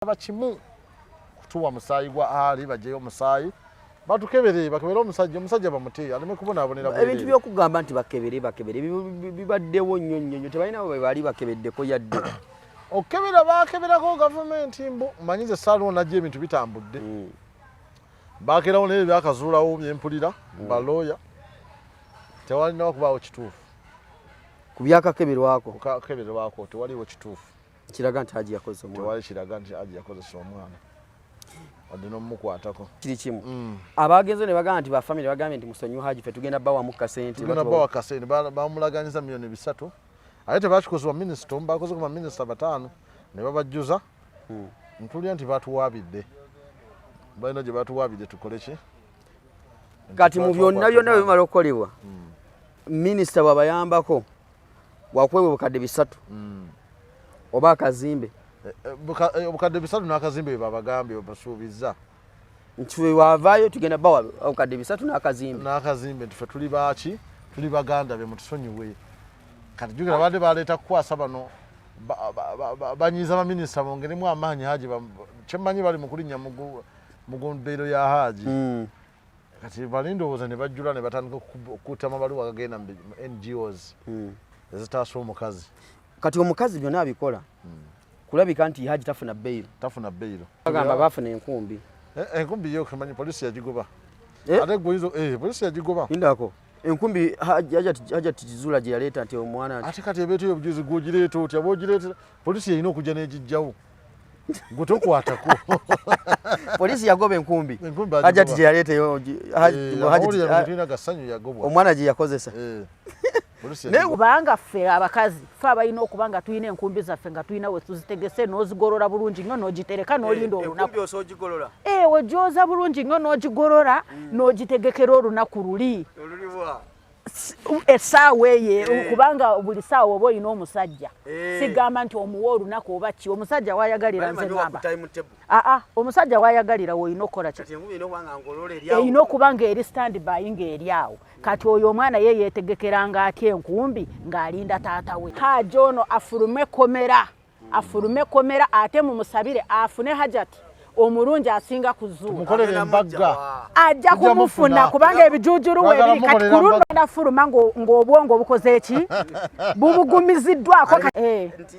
Tubasaba kimu, kutuwa musaayi gwa Ali, bajeyo omusaayi batukebere, bakebere omusajja, omusajja bamute aleme kubonaabonera Ebintu bwereere. Byokugamba nti bakebere, bakebere bibaddewo nnyo nnyo nnyo, tebalina bwe baali bakebeddeko yadde. Okukebera bakeberako gavumenti, mbu manyize saaliwo najja ebintu bitambudde. Bakerawo naye byakazuulawo byempulira balooya, tewalinawo kubaawo kituufu. Ku byakakeberwako? Kukakeberwako tewaliwo kituufu. Kiraga nti Haji yakozesa omwana? Tewali kiraga nti Haji yakozesa omwana wadde n'omumukwatako. Kiri kimu, abagenze ne bagamba nti bafamily bagambye nti musonyiwe Haji, ffe tugenda bawamu kasente. Tugenda bawa kasente, bamulaganyiza miliyoni 3, ate tebakikoze wa minisita omu, bakoze ku baminisita bataano ne babajjuza. Mpulira nti batuwaabidde, balina gye batuwaabidde, tukole ki? Kati mu byonna byonna bwe bimala okukolebwa, minisita bw'abayambako wakuweebwa obukadde 3 oba akazimbe? Obukadde 3 n'akazimbe bye babagambye, basuubizza. Nti wavaayo tugenda bawa obukadde 3 n'akazimbe. N'akazimbe, nti ffe tuli baaki, tuli baganda be, mutusonyiwe. Kati jjukira babadde baleeta kukwasa bano banyiiza baminisita bongeremu amaanyi Haji, kyemmanyi bali mu kulinnya mu mbeero ya Haji. Kati bali ndowooza ne bajjula ne batandika okutta amabaluwa agagenda mu NGOs ezitaasa omukazi. Kati omukazi byonna abikola kulabika nti Haji tafuna bail. Tafuna bail. Bagamba bafuna enkumbi. Enkumbi yo kemanyi polisi yagigoba. Eh? Ate gwe oyinza polisi yagigoba. Lindako, enkumbi Hajati Kizula gye yaleeta nti omwana Ate kati ebeeteyo obujuzi, gwogireeta otya? Bwogireetera polisi erina okujja n'egijjawo, gwe tokwatako. Polisi yagoba enkumbi? Enkumbi Hajati agigoba. gye yaleeta Amawulire tulina gasanyu yagobwa. Omwana gye yakozesa. Polisi Naye yagigoba. Kubanga ffe abakazi, ffe abalina okuba nga tulina enkumbi zaffe, nga tulina we tuzitegese, n'ozigolola bulungi nnyo, n'ogitereka, n'olinda olunaku. Osoogigolola? Ojooza bulungi nnyo, n'ogigolola, n'ogitegekera olunaku luli. Oluliwa? Essaawa eyo, kubanga buli ssaawa oba olina omusajja. Sigamba nti omuwa olunaku oba ki, omusajja wayagalira, nze ngamba aa, omusajja wayagalira woolina okukola ki, erina okuba ng'eri stand by, ng'eri awo. Kati oyo omwana ye yeetegekeranga atya enkumbi ng'alinda taata we Haji ono afulume komera, afulume komera, ate mumusabire afune Hajati omulungi asinga kuzuula. Tumukolere embaga. Ajja Tujja kumufuna. mufuna. Kubanga ebijujulu Twagala webiri kati. mukolera Ku luno embaga. nafuluma ng'obwongo bukoze eki, bubugumiziddwako. Nti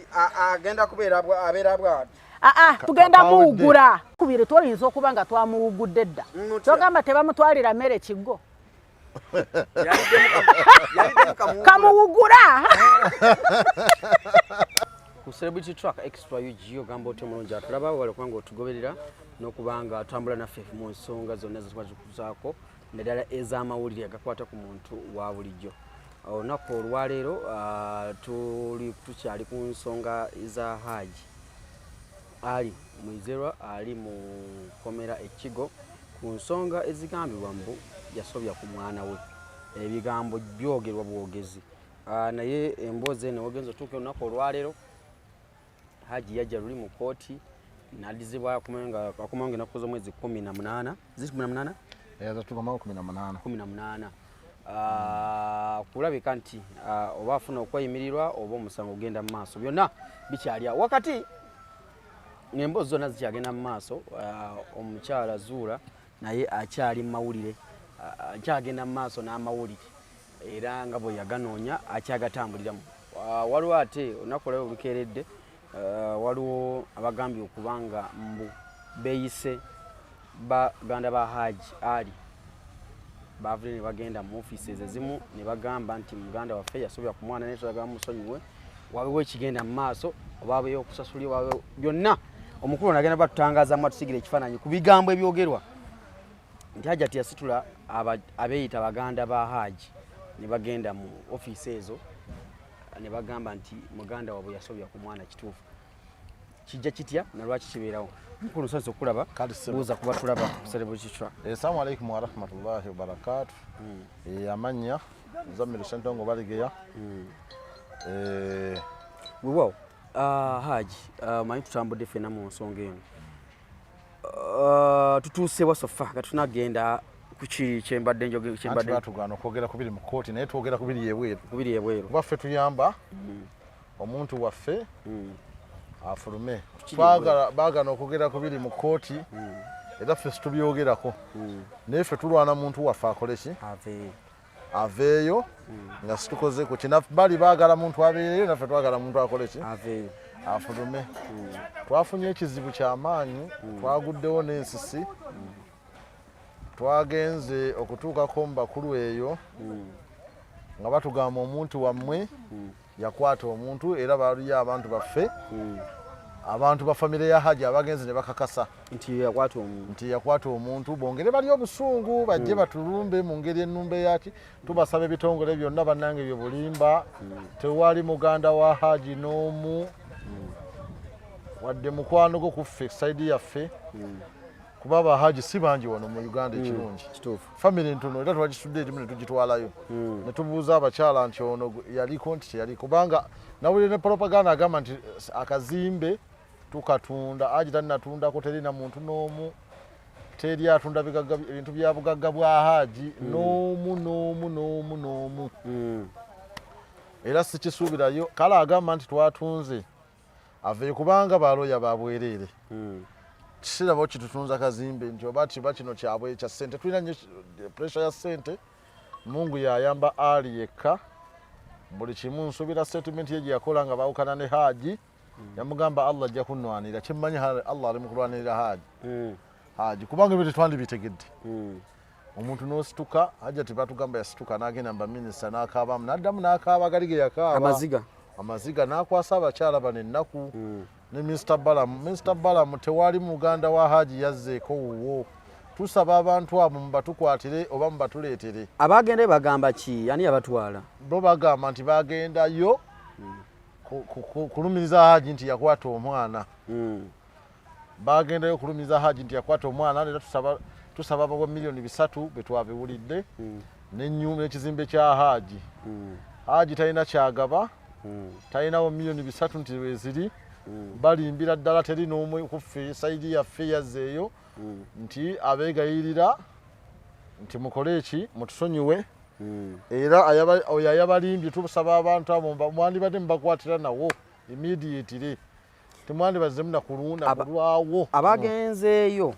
agenda kubeera abeera bwati. Aa, tugenda Kawedde. muwugula kubiri, toyinza okuba nga twamuwugudde dda. Kyogamba tebamutwalira mmere kiggo, kamuwugula. Ku Celebrity Track Extra UG, ogamba otya omulungi atulaba? Wala okubanga otugoberera n'okubanga atambula naffe mu nsonga zonna zetuba tukuzaako, naddala ez'amawulire agakwata ku muntu wa bulijjo. Olunaku olwaleero tuli tukyali ku nsonga za Haji Ali Mwizerwa ali mu komera ekigo ku nsonga ezigambibwa mbu yasobya ku mwana we. Ebigambo byogerwa bwogezi. Naye emboozi eno ogenza otuuka olunaku olwaleero, Haji yajja luli mu kooti nadizibwa, akomawo nga ennaku z'omwezi 18, ziri 18? Tukomawo 18. 18. Kulabika nti oba afuna okweyimirirwa oba omusango ogenda mu maaso, byonna bikyali awo. Wakati ng'emboozi zonna zikyagenda mu maaso, omukyala Zuula naye akyali mu mawulire, akyagenda mu maaso n'amawulire, era nga bwe yaganoonya akyagatambuliramu. Waliwo ate olunaku olwaleero olukeeredde, waliwo abagambye okuba nga mbu beeyise baganda ba Haji Ali, baavudde ne bagenda mu offices ezimu ne bagamba nti muganda waffe yasobya ku mwana, naye twagala musonyiwe, wabewo ekigenda mu maaso oba wabeyo okusasulibwa, wabewo byonna. Omukulu ono agenda batutangazaamu, atusigira ekifaananyi ku bigambo ebyogerwa nti Hajati yasitula abeeyita baganda ba Haji ne bagenda mu ofiisi ezo ne bagamba nti muganda waabwe yasobya ku mwana. Kituufu kijja kitya na lwaki kibeerawo? Mukulu, nsanyuse okulaba. Kale ssebo. Buuza kuba tulaba ku Celebrity Track. Assalamu alaikum warahmatullahi wabarakatu. Amannya Zamiru Sentongo Baligeya. Weewaawo, Haji, manyi tutambudde ffenna mu nsonga eno. Tutuuse wa so far nga tunagenda ku kiri kyembadde njoge Anti kyembadde batugaana okwogera ku biri mu kooti, naye twogera ku biri ebweru. Kubiri ebweru. Kuba ffe tuyamba omuntu waffe. Afulume. Twagala baagana okwogera ku biri mu kkooti, era ffe situbyogerako, naye ffe tulwana muntu waffe akole ki? Aveeyo. Nga situkoze ku kina, bali baagala muntu abeereyo, naffe twagala muntu akole ki? Afulume. Twafunye ekizibu kyamaanyi, twaguddewo n'ensisi, twagenze okutuukako mu bakulu eyo nga batugamba omuntu wammwe yakwata omuntu, era baliyo abantu baffe, abantu ba famire ya Haji abagenze ne bakakasa nti yakwata omuntu, bongere bali obusungu bajje batulumbe mu ngeri ennumbe yaki. Tubasaba ebitongole byonna bannange bye bulimba, tewali muganda wa Haji n'omu wadde mukwano gwo kuffe side yaffe, kuba ba Haji si bangi wano mu Uganda. Ekirungi famire ntono, era twagisudde erimu ne tugitwalayo ne tubuuza abakyala nti ono yaliko nti teyaliko, kubanga nawulire ne propaganda agamba nti akazimbe tukatunda, Haji tannatundako, terina muntu n'omu, teri atunda ebintu bya bugagga bwa Haji n'omu n'omu n'omu n'omu, era sikisuubirayo. Kale agamba nti twatunze aveeyo, kubanga baloya babwereere, kiseera bo kitutunza kazimbe nti oba kiba kino kyabwe kya ssente. Tulina nnyo pressure ya ssente. Mungu yayamba Ali yekka buli kimu. Nsuubira statement ye gye yakola nga bawukana ne Haji, yamugamba Allah ajja kunnwanira. Kyemmanyi Allah ali mu kulwanirira Haji, Haji, kubanga ebyo tetwandibitegedde. Omuntu n'osituka, Hajja tebatugamba yasituka n'agenda mu baminisita n'akaabamu n'addamu n'akaaba gali ge yakaaba amaziga, amaziga, n'akwasa abakyala bano ennaku ne Mr Balamu. Mr Balamu, tewali muganda wa Haji yazzeeko wuwo. Tusaba abantu abo mubatukwatire oba mubatuleetere. Abagenda bagamba ki? Ani yabatwala? Bo bagamba nti bagendayo kulumiriza Haji nti yakwata omwana. Bagendayo kulumiriza Haji nti yakwata omwana, era tusaba bawa 3 miliyoni betwabiwulidde n'ennyumba n'ekizimbe kya Haji. Haji talina kyagaba, talinawo 3 miliyoni nti weziri. Balimbira ddala, teri n'omwe kuffe side yaffe yazzeeyo nti abeegayirira nti mukole eki, mutusonyiwe. Era oyo ayabalimbye, tusaba abantu abo mwandibadde mubakwatira nawo immediately, temwandibazemu nakulunda kulwawo. Abagenzeeyo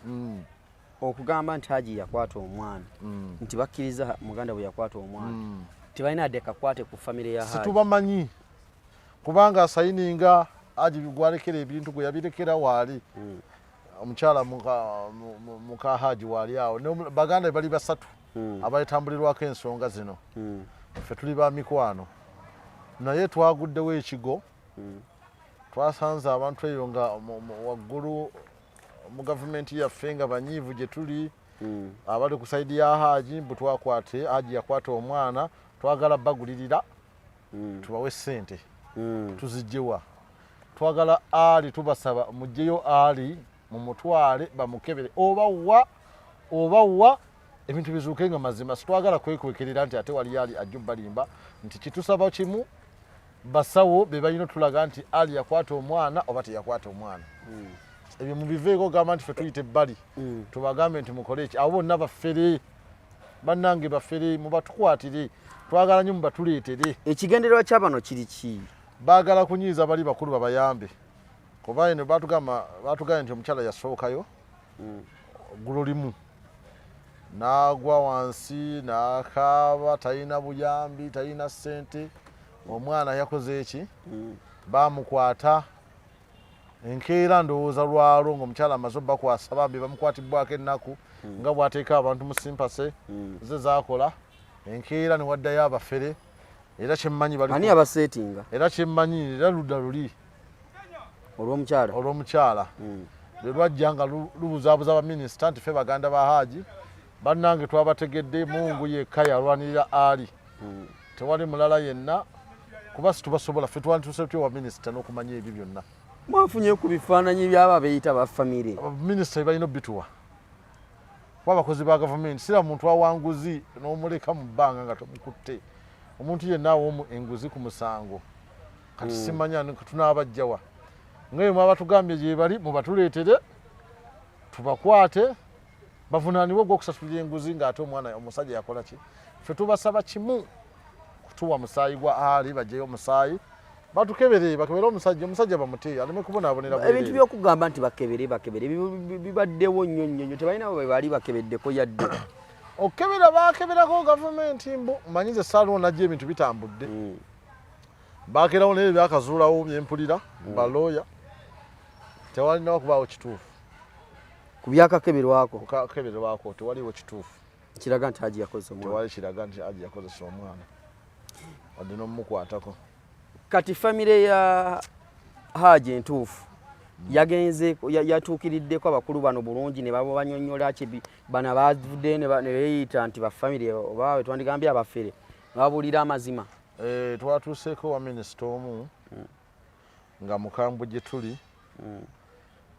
okugamba nti Haji yakwata omwana, nti bakkiriza muganda bwe yakwata omwana, tebalina adde kakwate ku famire ya Haji. Situbamanyi, kubanga asayininga Haji gwalekera ebintu gwe yabirekera waali omukyala muka Haji waali awo. Baganda be bali basatu abatambulirwako ensonga zino. Ffe tuli ba mikwano, naye twaguddewo ekigo, twasanze abantu eyo nga waggulu mu gavumenti yaffe nga banyiivu gye tuli, abali ku side ya Haji mbu twakwate Haji yakwata omwana, twagala bagulirira tubawe ssente. Tuzijjewa? Twagala Ali, tubasaba mugjeyo Ali mumutwale bamukebere oba wa oba wa, ebintu bizuuke nga mazima. Sitwagala kwekwekerera nti ate wali Ali ajja balimba nti kitusaba kimu, basawo be balina otulaga nti Ali yakwata omwana oba teyakwata omwana. Ebyo mubiveeko, gamba nti fe tuyita ebbali tubagambe nti mukole eki. Abo bonna bafere, bannange bafere, mubatukwatire, twagala nnyo mubatuleetere. Ekigendererwa kyabano kiri ki? Baagala kunyiiza bali bakulu babayambe, kuba eno batugamba, batugambye nti omukyala yasookayo ggulo limu n'agwa wansi n'akaaba, talina buyambi, talina ssente. Omwana yakoze eki? Bamukwata enkeera, ndowooza lwalo ng'omukyala amaze obbakwasa, bambi bamukwatibwako ennaku nga bw'ateeka abantu mu sympathy ze zakola. Enkeera ne waddayo abafere, era kyemmanyi bali Ani abaseetinga? Era kyemmanyi era ludda luli Olw'omukyala. Olw'omukyala lwe lwajja nga lubuzaabuza baminisita nti ffe baganda ba Haaji. Bannange, twabategedde. Mungu yekka yalwanirira Ali, tewali mulala yenna, kuba situbasobola ffe. Twandituuse tutya owa minisita n'okumanya ebyo byonna? Mwafunye ku bifaananyi byaba beeyita ba famire? Minisita balina obituwa, kuba abakozi ba gavumenti sira muntu awanguzi n'omuleka mu bbanga nga tomukutte. Omuntu yenna awa enguzi ku musango kati simanya tunaabajjawa. Nga bwe mwaba tugambye gye bali, mubatuleetere tubakwate bavunaanibwe ogw'okusasulira enguzi ng'ate omwana omusajja yakola ki? Ffe tubasaba kimu, kutuwa musaayi gwa Ali, bajjeyo omusaayi. Batukebere, bakebere omusajja, omusajja bamute aleme kubonaabonera Ebintu bwereere. by'okugamba nti bakebere bakebere bibaddewo nnyo nnyo nnyo, tebalina bwe baali bakebeddeko yadde. Okukebera bakeberako gavumenti mbu manyi nze saaliwo najja ebintu bitambudde. Bakerawo naye byakazuulawo byempulira balooya, tewalinawo kubaawo kituufu. Ku byakakeberwako. Kukakeberwako tewaliwo kituufu. Kiraga nti Haji yakozesa omwana. Tewali kiraga nti Haji yakozesa omwana wadde n'omumukwatako. Kati famire ya Haji entuufu yagenze yatuukiriddeko abakulu bano bulungi ne baba banyonnyola ki bano abavuddeyo ne beeyita nti bafamire oba bwe twandigambye abafere, babuulira amazima. Twatuuseeko wa minisita omu nga mukambwe gye tuli.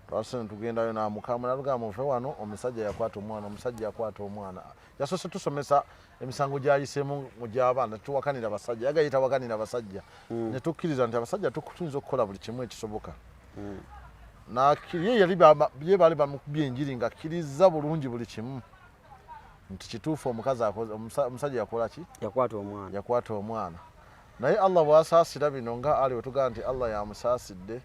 Twasose ne tugendayo n'amukambwe n'atugamba muve wano, omusajja yakwata omwana, omusajja yakwata omwana. Yasoose tusomesa emisango gy'ayiseemu mu gy'abaana, tuwakanira basajja, yagala yitawakanira basajja. Ne tukkiriza nti abasajja tuyinza okukola buli kimu ekisoboka. Ye yali ye baali bamukubye enjiri ng'akkiriza bulungi buli kimu nti kituufu omukazi akoze, omusajja yakola ki? Yakwata omwana. Yakwata omwana. Naye Allah bw'asaasira bino nga Ali bwe tugamba nti Allah yamusaasidde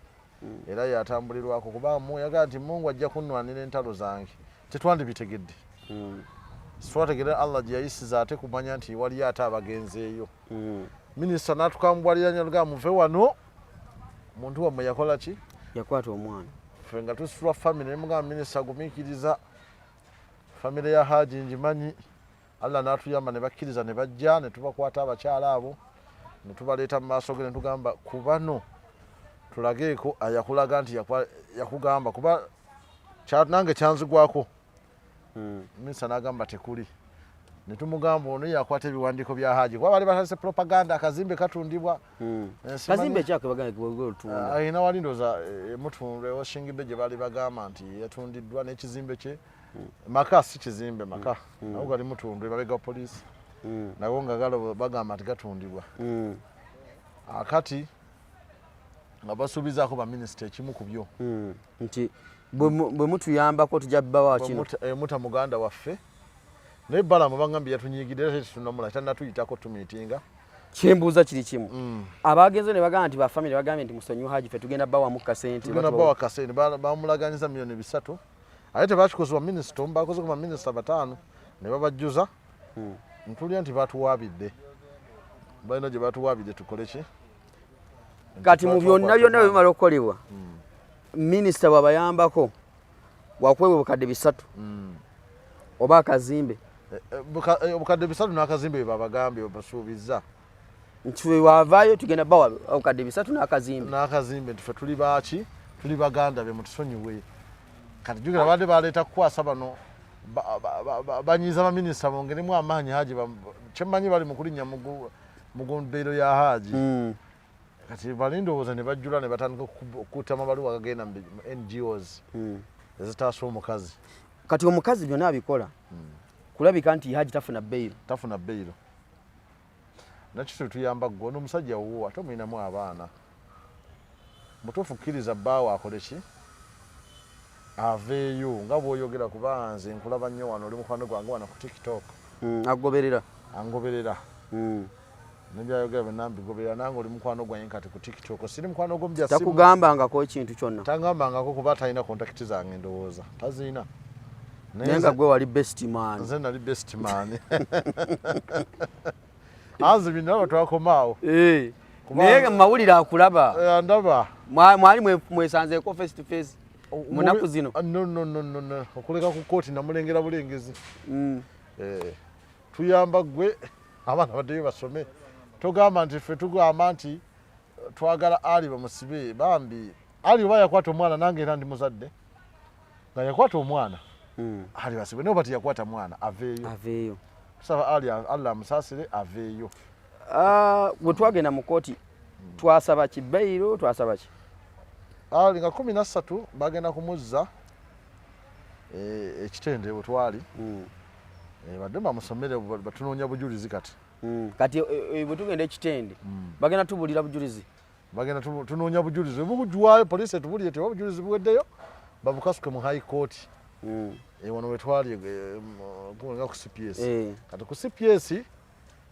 era yatambulirwako, kuba yagamba nti Mungu ajja kunnwanira entalo zange, tetwandibitegedde. Twategeera Allah gye yayisiza ate kumanya nti waliyo ate abagenzeeyo. Minisita n'atukambwalira nnyo n'atugamba muve wano, omuntu wammwe yakola ki? Yakwata omwana. Ffe nga tusitula famire ne mugamba minisita gumiikiriza, famire ya Haji ngimanyi. Allah n'atuyamba ne bakkiriza ne bajja ne tubakwata abakyala abo ne tubaleeta mu maaso ge ne tugamba ku bano tulageeko ayakulaga nti yakugamba kuba nange kyanzigwako. Minisita n'agamba tekuli. Ne tumugamba ono yakwata ebiwandiiko bya Haji kuba baali batandise propaganda, akazimbe katundibwa. Kazimbe kyako bagamba nti otunda. Alina wali ndowooza, Mutundwe Washington gye baali bagamba nti yatundiddwa n'ekizimbe kye. Maka si kizimbe, maka. Nago gali Mutundwe mabega wa poliisi. Nago nga galo bagamba nti gatundibwa. Akati nga basuubizaako baminisita ekimu ku byo. Nti bwe mutuyambako tujja bbawa kino. Muta muganda waffe. Naye Balamu bangambye yatunyigidde era tetunnamulaba, tannatuyitako tumiitinga. Kyembuuza kiri kimu. Abagenze ne bagamba nti ba family bagambye nti musonyiwe Haji, ffe tugenda bbawamu kasente. Tugenda bbawa kasente, bamulaganyiza miliyoni 300. Ate tebakikoze wa minisita omu, bakoze ku baminisita 5 ne babajjuza. Ntulira nti batuwaabidde. Balina gye batuwaabidde tukole ki? Kati mu byonna byonna bwe bimala okukolebwa, minisita bw'abayambako wakuweebwa obukadde 300 oba akazimbe. Obukadde 300 n'akazimbe bye babagambye basuubizza. Nti we wavaayo tugenda bawa obukadde 300 n'akazimbe. N'akazimbe nti ffe tuli baaki? Tuli baganda be mutusonyiwe. Kati jjukira babadde baleeta kukwasa bano banyiiza baminisita bongeremu amaanyi Haji kyemmanyi bali mu kulinnya mu mbeero ya Haji. Kati bali ndowooza ne bajjula ne batandika okutta amabaluwa agagenda mu N G Os ezitaasa omukazi. Kati omukazi byonna abikola kulabika nti Haji tafuna bail. Tafuna bail. Nakyo tuyamba ggwe ono omusajja wuwo ate omulinamu abaana. Mutuufu kkiriza bbaawo akole ki? Aveeyo nga bw'oyogera kuba nze nkulaba nnyo wano oli mukwano gwange wano ku TikTok. Agoberera. Angoberera. N'ebyayogera byonna mbigoberera nange oli mukwano gwange kati ku TikTok. Siri mukwano gwo mubya simu. Takugambangako ekintu kyonna. Tangambangako kuba talina contact zange ndowooza. Tazirina. Naye nga gwe wali best man. Nze nali best man. Anze bino abo twakomaawo. Naye mawulire akulaba. Ndaba. Mwali mwesanzeeko face to face mu nnaku zino? No, no, no, no, no. Okuleka ku kkooti namulengera bulengezi. Tuyamba ggwe abaana baddeyo basome. Togamba nti ffe tugamba nti twagala Ali bamusibe. Bambi Ali oba yakwata omwana nange era ndi muzadde. Nga yakwata omwana. Ali basibe. Naye oba teyakwata mwana aveeyo. Aveeyo. Tusaba Ali Allah amusaasire aveeyo. Bwe twagenda mu kkooti twasaba ki? Bail twasaba ki? Ali nga 13 bagenda kumuzza ekitende bwe twali. Badde bamusomere batunoonya bujulizi kati. Kati bwe tugenda ekitende, bagenda tubuulira bujulizi. Bagenda tunoonya bujulizi. Bwe bugujwayo poliisi etubulire nti oba obujulizi buweddeyo, babukasuke mu high court. Wano we twali, nga ku CPS. Kati ku CPS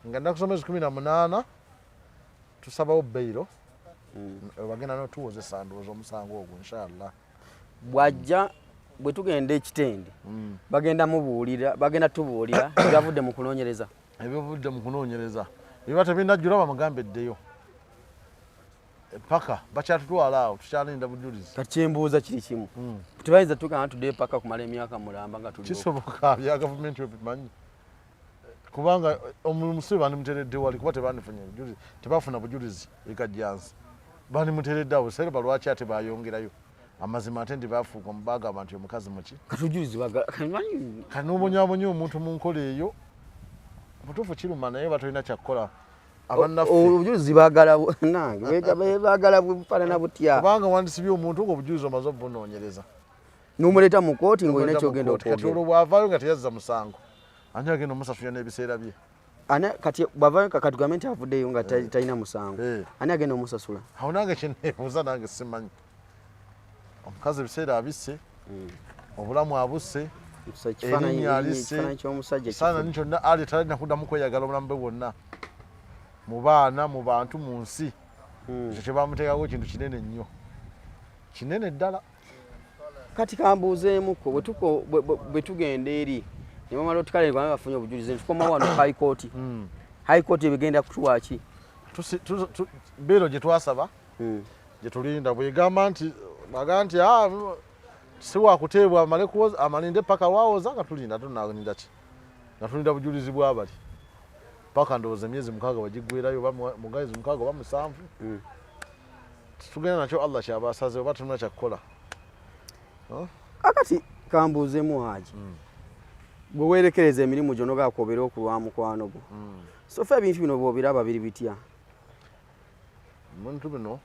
nga nnaku z'omwezi 18 tusabawo bail. Bagenda notuwozesa ndowooza omusango ogwo, inshallah. Bwajja bwe tugenda ekitende, bagenda mubuulira, bagenda tubuulira ebyavudde mu kunoonyereza. Ebyovudde mu kunoonyereza biba tebinajjula, bamugambe eddeyo paka bakyatutwala awo, tukyalinda bujulizi. Kati kyembuuza kiri kimu, tebayinza tugamba tuddeyo paka kumala emyaka mulamba nga tuli? Kisoboka, bya gavumenti obimanyi, kubanga omusibe bandimuteredde wali, kuba tebandifunye bujulizi, tebafuna bujulizi ekajjansi, bandimuteredde awo sereba. Lwaki ate bayongerayo? Amazima ate nti bafuuka bagamba nti omukazi muki? Kati obujulizi manyi. Kati nobonyabonya omuntu mu nkola eyo, butuufu kiruma, naye batolina kyakukola abannaffe. Obujulizi baagala nange baagala bufaanana butya? Kubanga wandisibye omuntu ngaobujulizi omaze obunoonyereza, n'omuleeta mu kooti ng'olina kyogenda Kati okwogera. Olwo bw'avaayo nga teyazza musango, ani agenda omusasulira n'ebiseera bye? Ani kati bw'avaayo, kati tugambe nti avuddeyo nga talina musango, ani agenda omusasula? Awo nange kyeneebuuza, nange simanyi. Omukazi ebiseera abisse, obulamu abusse, erinnya alisse, ekifaananyi ky'omusajja. Ekifaananyi kyonna ali talina kuddamu kweyagala obulamu bwe bwonna, mu baana, mu bantu, mu nsi. Ekyo kyebamuteekako kintu kinene nnyo, kinene ddala. Kati kambuuzeemukko, bwe tugenda eri ne bamala otukale bamwe bafunye obujulizi, ne tukoma wano high court, high court ebigenda kutuwa ki? Bail gye twasaba gye tulinda, bwegamba nti baga nti, "Ah, si wakuteebwa, amale kuwoza, amalinde paka wawoza," nga tulinda. Tunalinda ki? Nga tulinda bujulizi bwabali paka ndowooza emyezi 6 wagigwerayo, oba mu mwezi 6 oba 7. Tugenda nakyo, Allah kyaba asaze, oba tulina kyakukola. Kakati kambuuzeemu, Haji, bwe weerekereza emirimu gyo nogakoobera okulwa mukwano gwo, so fe ebintu bino bw'obiraba biri bitya? Ebintu bino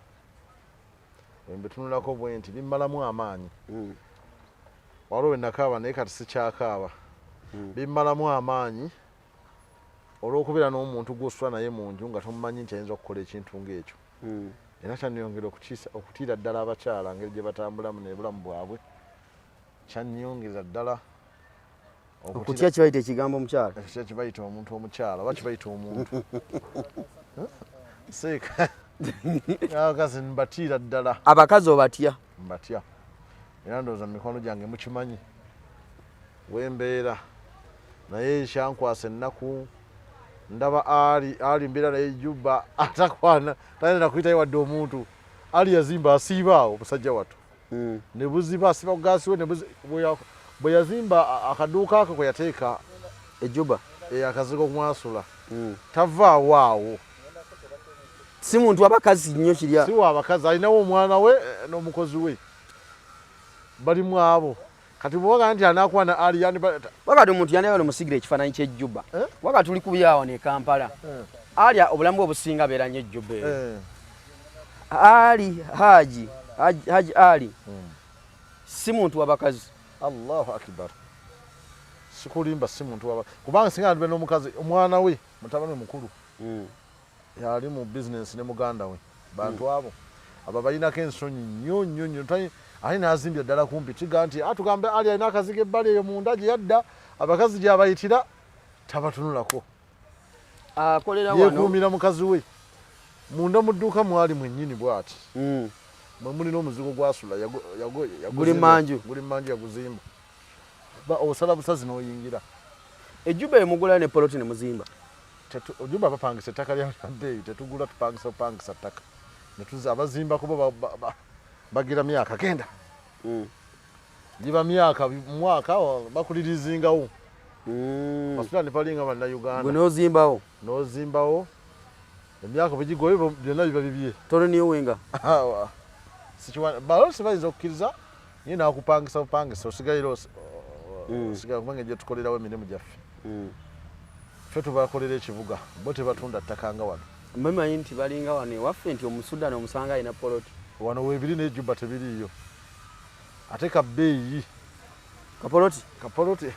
bwe mbitunulako bwe nti bimmalamu amaanyi. Waliwo we nakaaba, naye kati sikyakaaba. Bimmalamu amaanyi olw'okubeera n'omuntu gw'osula naye mu nju nga tomumanyi nti ayinza okukola ekintu ng'ekyo. Era kyanyongera okutiira ddala abakyala, ngeri gye batambulamu nebulamu bwabwe, kyanyongeza ddala. Okutya kibayita ekigambo omukyala. Ekitya kibayita omuntu omukyala, oba kibayita omuntu seeka. Abakazi mbatiira ddala. Abakazi obatya? Mbatya, era ndowooza mu mikwano gyange mukimanyi wembeera naye. Kyankwasa ennaku, ndaba ali ali mbeera naye Juba, atakwana, tayina kuyitayo wadde omuntu. Ali yazimba, asiiba awo musajja wattu. Ne buziba, asiba kugaasi we ne bwe yazimba akaduuka ako kwe yateeka ejuba. Akazigo kumwasula. Tavaawo awo. Si muntu abakazi nnyo kirya. Si wa abakazi, alinawo omwana we n'omukozi we, balimu abo. Kati bwewaga nti anakwana ali yani Wakati omuntu yandayagala omusigira ekifaananyi ky'ejjuba. Eh? Wakati tuli kubyawo ne Kampala. Ali obulamu bwe obusinga abeera nnyo ejjuba eyo. Ali Haji, Haji Ali si muntu w'abakazi. Allahu akbar, sikulimba, si muntu waba, kubanga singa ndibe n'omukazi, omwana we, mutabani we mukulu yali mu bizinensi ne muganda we, bantu abo abo balinako ensonyi nnyo nnyo nnyo. Ali n'azimbye ddala kumpi kiga nti atugambe ali alina akazigo ebbali eyo munda gye yadda, abakazi gyabayitira tabatunulako. Akolera wano. Yeekuumira mukazi we munda mu dduuka mwali mwennyini bw'ati. Mwe mulina omuzigo gwasula. Guli manju. Guli manju, yaguzimba. Osala busazi n'oyingira. Ejjuba emugula ne poloti ne muzimba. Ojumba bapangisa ettaka lya bbeeyi, tetugula, tupangisa bupangisa ttaka netuza abazimbako bo bagira myaka genda giba myaka mwaka bakulirizingawo. Basula ne balinga bannayuganda. Gwe n'ozimbawo. N'ozimbawo, emyaka bwe gigwayo byonna biba bibye. Toloniwenga. Balosi bayinza okukkiriza naye nakupangisa bupangisa, osigalira osigala, kubanga gye tukolerawo emirimu gyaffe, ffe tubakolera ekibuga, bo tebatunda ttaka nga wano. Mbamanyi nti balinga wano ewaffe nti omusudan omusanga alina poloti. Wano weebiri n'ejjuba tebiriiyo, ate kabbeeyi. Kapoloti. Kapoloti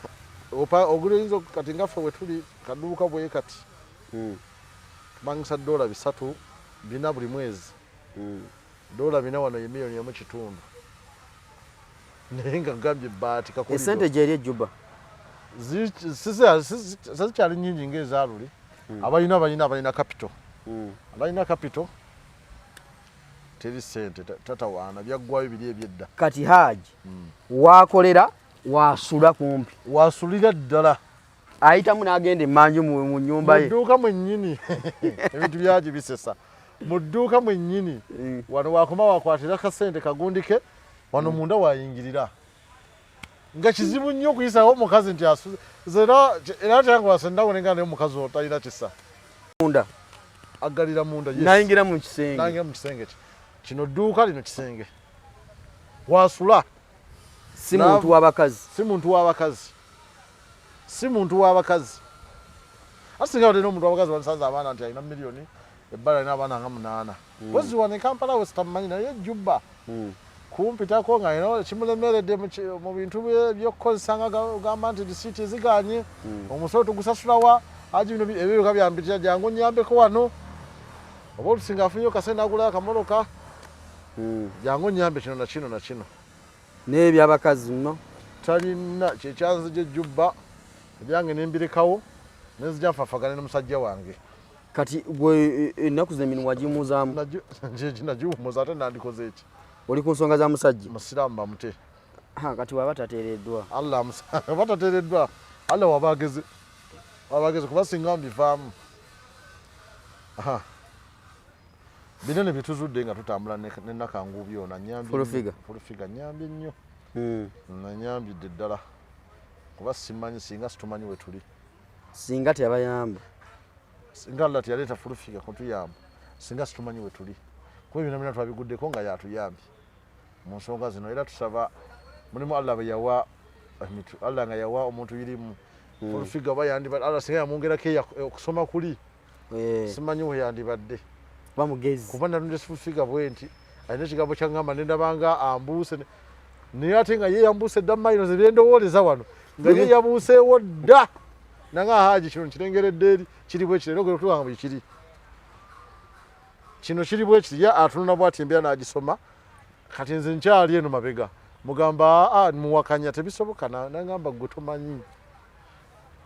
ogula kati nga ffe bwe tuli kaduuka bwe kati, tupangisa $300 400 buli mwezi. $400 wano ye 1.5 million, naye nga gambye ebbaati. Esente gyeri ejjuba. Zikyali nyingi ngaezaluli. Abalina balina, abalina capital, abalina capital. Teri sente, tatawaana, byaggwayo biri ebyedda. Kati Haji wakolera wasula kumpi, wasulira ddala, ayitamu n'agenda emmanju mu nnyumba ye, mu dduuka mwennyini. Ebintu byagi bisesa mu dduuka mwennyini. Wano wakoma wakwatira kasente kagundike wano munda wayingirira, nga kizibu nnyo okuyisawo omukazi nti asuze. Era kyange ndabona nga naye omukazi otalina kisa. Munda aggalira munda, yes. Nayingira mu kisenge. Nayingira mu kisenge kye kino, dduuka lino kisenge wasula. Si muntu w'abakazi. Si muntu w'abakazi, si muntu w'abakazi. Ate singa batera omuntu w'abakazi, bamusanze abaana nti alina miliyoni ebbala, alina abaana nga 8. Wezi wano e Kampala we sitamumanyi, naye Juba kumpitako nga alina kimulemeredde mu bintu by'okukozesa, nga gamba nti risiiti eziganye, omusolo tugusasulawa, aji bino ebyo byampitira, jangu nyambeko wano, oba olusinga afunyeyo kasente nagulayo akamotoka, jangu nyambe kino na kino na kino. N'ebyabakazi nno? Talina. Kyekyanzija ejjubba ebyange nembirekawo, nenzija nfafagane n'omusajja wange. Kati gwe ennaku zino emirimu wagiwummuzaamu? Nagiwummuza, ate nandikoze eki? Oli ku nsonga za musajja. Musiraamu bamute. Kati waba tateereddwa? Allah oba tateereddwa, Allah wabageze, wabageze, kuba singa mbivaamu. Aha. Binene byetuzudde nga tutambula ne Nakanguubi ono anyambye Full nnyo. Figure. Full Figure anyambye nnyo. Nanyambidde ddala, kuba simanyi singa situmanyi we tuli. Singa teyabayamba. Singa Allah teyaleeta Full Figure kutuyamba, singa situmanyi we tuli, kuba ebyo byonna twabiguddeko nga yatuyambye mu nsonga zino. Era tusaba mulimu Allah bwe yawa Allah nga yawa omuntu irimu Full Figure, oba yandiba Allah singa yamwongerako okusoma kuli, simanyi we yandibadde. Bamugezi. Kuba nalonde Full Figure bwe nti alina ekigambo kyaŋŋamba, nendabanga ambuuse naye ate nga ye yambuuse dda mayiro ze byendowooleza wano, nga ye yabuuseewo dda, nanga Haji kino nkirengeredde eri kiri bwe kiri, era ogenda okutuuka nga bwe kiri kino kiri bwe kiri, ye atunula bwati embeera n'agisoma. Kati nze nkyali eno mabega, mugamba aa, muwakanya tebisoboka. Nangamba gwe tomanyi,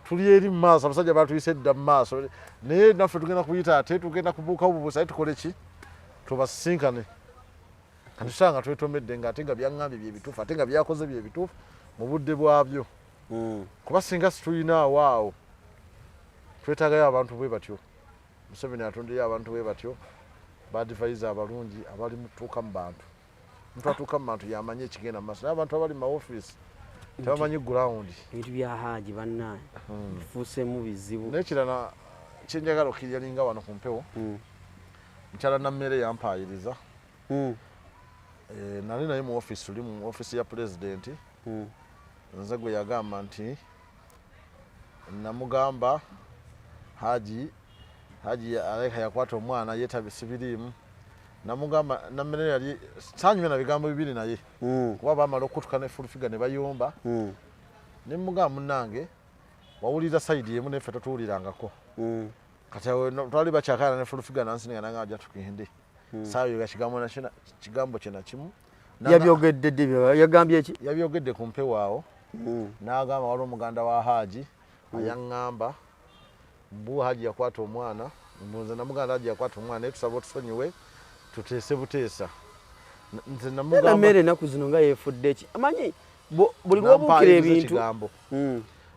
tuli eri mu maaso, abasajja batuyise dda mu maaso, naye naffe tugenda kuyita, ate tugenda kubuuka bubuusa, aye tukole ki tubasisinkane? Kati tusanga nga twetomedde, nga ate nga byaŋŋambye bye bituufu, ate nga byakoze bye bituufu mu budde bwabyo. Kuba singa situlina awo, twetaagayo abantu bwe batyo. Museveni atondeyo abantu bwe batyo, ba advisor abalungi abali mutuuka mu bantu. Omuntu atuuka mu bantu yamanyi ekigenda mu maaso, naye abantu abali mu maofiisi tebamanyi ground. Ebintu bya Haji bannaye bifuusemu bizibu. N'ekirala kyenjagala okiryalinga wano ku mpewo, mukyala Nammere yampaayiriza. Nali naye mu ofiisi, tuli mu ofiisi ya pulezidenti. Nze gwe yagamba nti namugamba Haji aleka yakwata omwana yeetabe sibiriimu. Namugamba Nammere yali sanyumya na bigambo bibiri naye, kuba bamala okutuka ne Full Figure ne bayomba. Ne mugamba, munnange, wawulira side emu, neffe totuwulirangako. Kati awo twali bakyakala ne Full Figure, nansininga nanga ajja tugende, saayoga kigambo nakina kigambo kye nakimu. Yabyogedde ddi? Yagambye ki? Yabyogedde ku mpewo awo. N'agamba waliwo omuganda wa Haji ayaŋŋamba mbu Haji yakwata omwana, mbu nze namuganda Haji yakwata omwana, naye tusaba otusonyiwe tuteese buteesa. Nze namugamba Nammere ennaku zino nga yeefudde ki, amanyi buli lwobuukira Nampaayiriza ebintu. Ekigambo.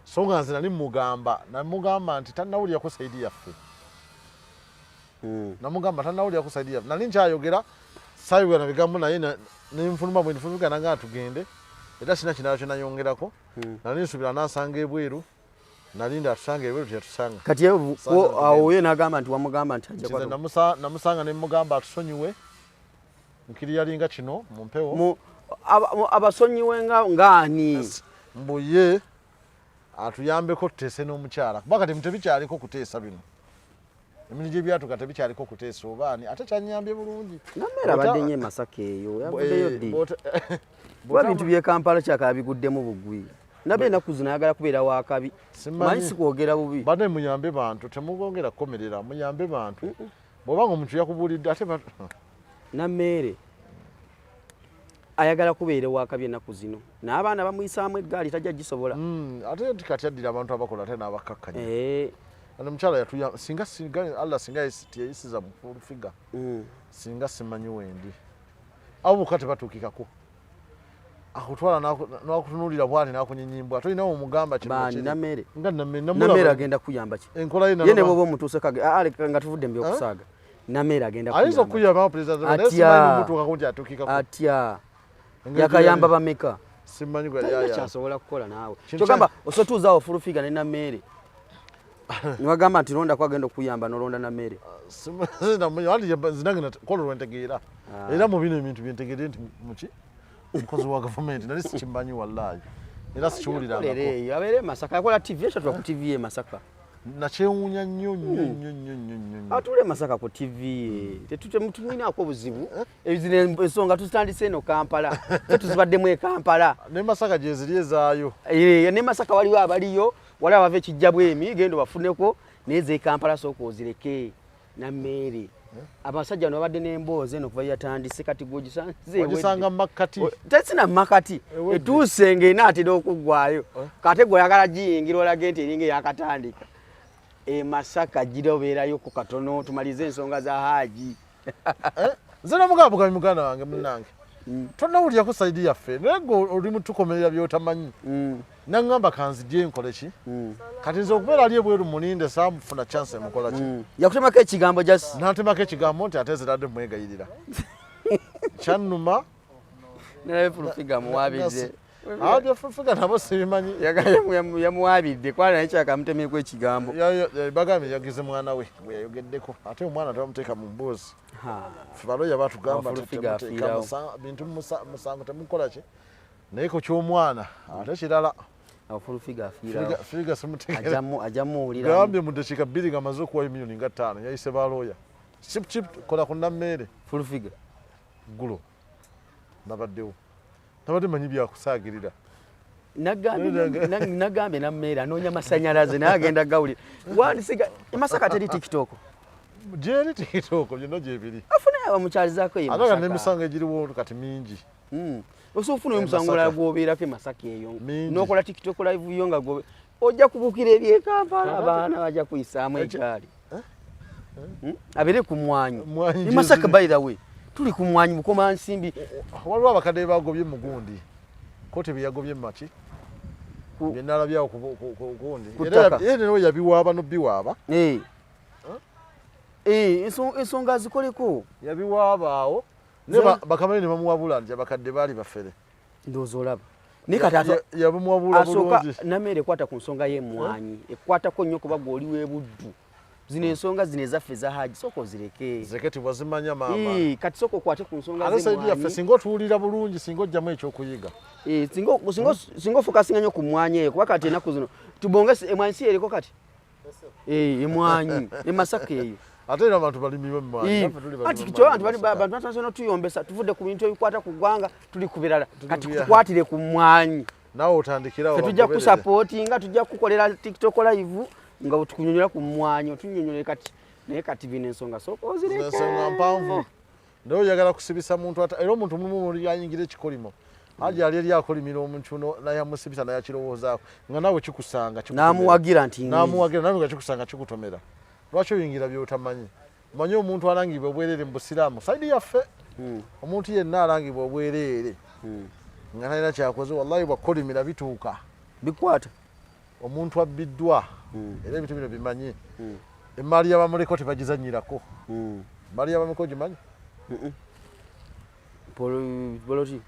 So nga nze nali mugamba, namugamba nti tannawulirako side yaffe. Namugamba tannawulirako side yaffe. Nali nkyayogera, saayogera na bigambo naye nenfuluma bwe nfuluma nanga tugende, era sina kirala kye nayongerako. Nali nsuubira nansanga ebweru, nalinda atusanga ebweru, teyatusanga. Kati ye Sanga tugende. Awo ye n'agamba nti wamugamba nti ajja Nti nze namusanga ne mugamba atusonyiwe, nkiriyalinga kino mu mpewo. Abasonyiwe ngaani? Mbu ye atuyambeko tuteese n'omukyala, kuba kati tebikyaliko kuteesa bino, emirimu gyebyatuka tebikyaliko kuteesa obaani, ate kyanyambye bulungi. Nammere abadde nnyo e Masaka eyo, yavuddeyo ddi? Kuba bintu by'e Kampala kyakala biguddemu bugwi. Nabye ennaku zino ayagala kubeera wakabi. Simanyi. Manyi sikwogera bubi. Bane muyambe bantu, temugongera kukomerera, muyambe bantu. Bw'obanga omuntu yakubuulidde ate Nammeere ayagala kubeera wakabi ennaku zino, n'abaana bamuyisaamu eggaali tajja gisobola. Ate nti kati addira abantu abakola ate n'abakkakkanya. Ano omukyala yatuya, singa Allah singa teyayisiza mu Full Figure, singa simanyi wendi. Abo bokka tebatuukikako. Akutwala n'akutunuulira bw'ati n'akunyinyimba. Tolina w'omugamba kino Baani, kiri. Nameere? Nga Nameere, Nameere namulaba. agenda kuyamba ki? Enkola ye Ye ne nalaba. bw'oba omutuuse kage, leka nga tuvudde mu by'okusaaga. Nameere agenda Ayinza kuyamba. okuyamba President, naye Atya. simanyi mumutuukako nti atuukikako. Atya. Engeri Yakayamba gy'ali. bameka? Simanyi gwe yali Talina ayamba. kyasobola kukola naawe. Kintu Kyogamba osotuuza awo full figure ne Nameere. Ne bagamba nti londako agenda okuyamba n'olonda Nameere. Simanyi, anti nze nange kola lwe ntegeera. Era mu bino ebintu bye ntegeera nti muki omukozi wa gavumenti nali sikimanyi wallaahi. Era sikiwulirangako. Akolera eyo, abeere e Masaka, akola TV, esatula ku TV e Masaka. Nakyewuunya nnyo nnyo nnyo nnyo nnyo nnyo nnyo. Atuule e Masaka ku TV ye. Tetumulinaako obuzibu. Zino ensonga tuzitandise eno Kampala. Ffe tuzibaddemu e Kampala. Ne Masaka gye ziri ezaayo. Ne Masaka waliwo abaliyo, waliwo abava e Kijjabwemi, genda obafuneko, naye ez'e Kampala sooka ozireke. Nameere. Abasajja bano babadde n'emboozi eno kuva yatandise kati gw'ogisanze ewedde. Wagisanga mu makkati. Tesina mu makkati. Ewedde. Etuuse ng'enaatera okuggwaayo. Kate gwe oyagala giyingira olage nti eringa eyakatandika. E Masaka gira obeerayo ku katono tumalize ensonga za Haaji. Nze namugamba bugambi muganda wange munnange. Tonnawulirako sayidi yaffe naye gwe oli mu tukomerera by'otamanyi. Naŋŋamba kanzigye nkole ki? Kati nze okubeera ali ebweru mulinde saamufuna chance emukola ki? Yakutemako ekigambo just. N'antemako ekigambo nti ate nze nadde mwegayirira. Kyannuma. Nalabe full figure amuwaabidde. Bya full figure nabo sibimanyi. Yamuwaabidde kwana naye kyakamutemyeko ekigambo. Bagambye yagize mwana we bwe yayogeddeko ate omwana tebamuteeka mu mboozi. Ffe baloya batugamba Full nti figure temuteeka afiirawo. bintu musango temukola ki? Naye ku ky'omwana ate kirala. Awo full figure afiirawo. Figure simutegeera. Ajamu owulira. Gambye mu ddakiika 2 ng'amaze okuwayo miliyoni nga 5 yayise balooya. Chip chip kola ku Nammeere. Full figure. Ggulo. Nabaddewo. Nabadde manyi byakusaagirira. Nagambye Nammeere anoonya masanyalaze naye agenda gawulira. Wandisiga e Masaka teri TikTok. Gyeri TikTok byonna gyebiri. Afune abamukyalizaako e Ate nga Masaka. n'emisango egiriwo kati mingi. Osobola ofuna E omusango Masaka. omulala gw'obeerako e Masaka eyo. Mingi. N'okola TikTok live yo nga ojja kubukira eby'e Kampala Kakati. abaana bajja kuyisaamu eggaali. Abeere ku mmwanyi. Mmwanyi E Masaka gyeziri. by the way, tuli ku mmwanyi Bukomansimbi. Waliwo abakadde bagobye mu gundi. Kooti bye yagobye mu maki. Bye nalabyawo ku gundi. Ku Era ttaka. era nawe yabiwaaba n'obiwaaba. Ensonga azikoleko. Yabiwaaba awo. Ne bakama be ne bamuwabula nti abakadde baali bafere. Ndowooza olaba. Naye kati Yabamuwabula asooka bulungi. Nammeere ekwata ku nsonga y'emmwanyi. Ekwatako nnyo kuba gwe oli w'ebuddu. Zino ensonga zino ezaffe eza Haji sooka ozireke. Zireke tewazimanya maama. Kati sooka okwate ku nsonga Ate sayidi yaffe z'emmwanyi. singa otuwulira bulungi singa ojjamu ekyokuyiga. Singa ofokasinga nnyo ku mmwanyi eyo kuba kati ennaku zino tubonge emmwanyi si eriko kati? Emmwanyi e Masaka eyo. Ate era abantu balimi b'emmwanyi. Naffe tuli balimi Anti b'emmwanyi kyo abantu mu Masaka. abantu batandise n'otuyombesa tuvudde ku bintu ebikwata ku ggwanga tuli ku birala. Tuli Kati ku birala. tukwatire ku mmwanyi. Naawe otandikirawo Ffe tujja bagoberere. kusapootinga, tujja kukolera TikTok live nga tukunyonyola ku mmwanyi, otunyonyole kati. Naye kati bino ensonga sooka ozireke. Zino ensonga mpanvu. Naye oyagala kusibisa muntu ata era omuntu mulimu muli ayingira ekikolimo. Haji ali eri akolimira omuntu naye amusibisa naye akirowoozaako nga naawe kikusanga kikutomera. N'amuwagira nti N'amuwagira nawe nga kikusanga kikutomera. Lwaki oyingira by'otamanyi? Omanyi omuntu alangibwa obwereere mu Busiraamu sayidi yaffe. Omuntu yenna alangibwa obwereere nga talina kyakoze wallahi bw'akolimira bituuka. Bikwata. Omuntu abbiddwa era ebintu bino bimanyi. Emmaali y'abamuleko tebagizannyirako. Emmaali y'abamuleko ogimanyi? Poloti.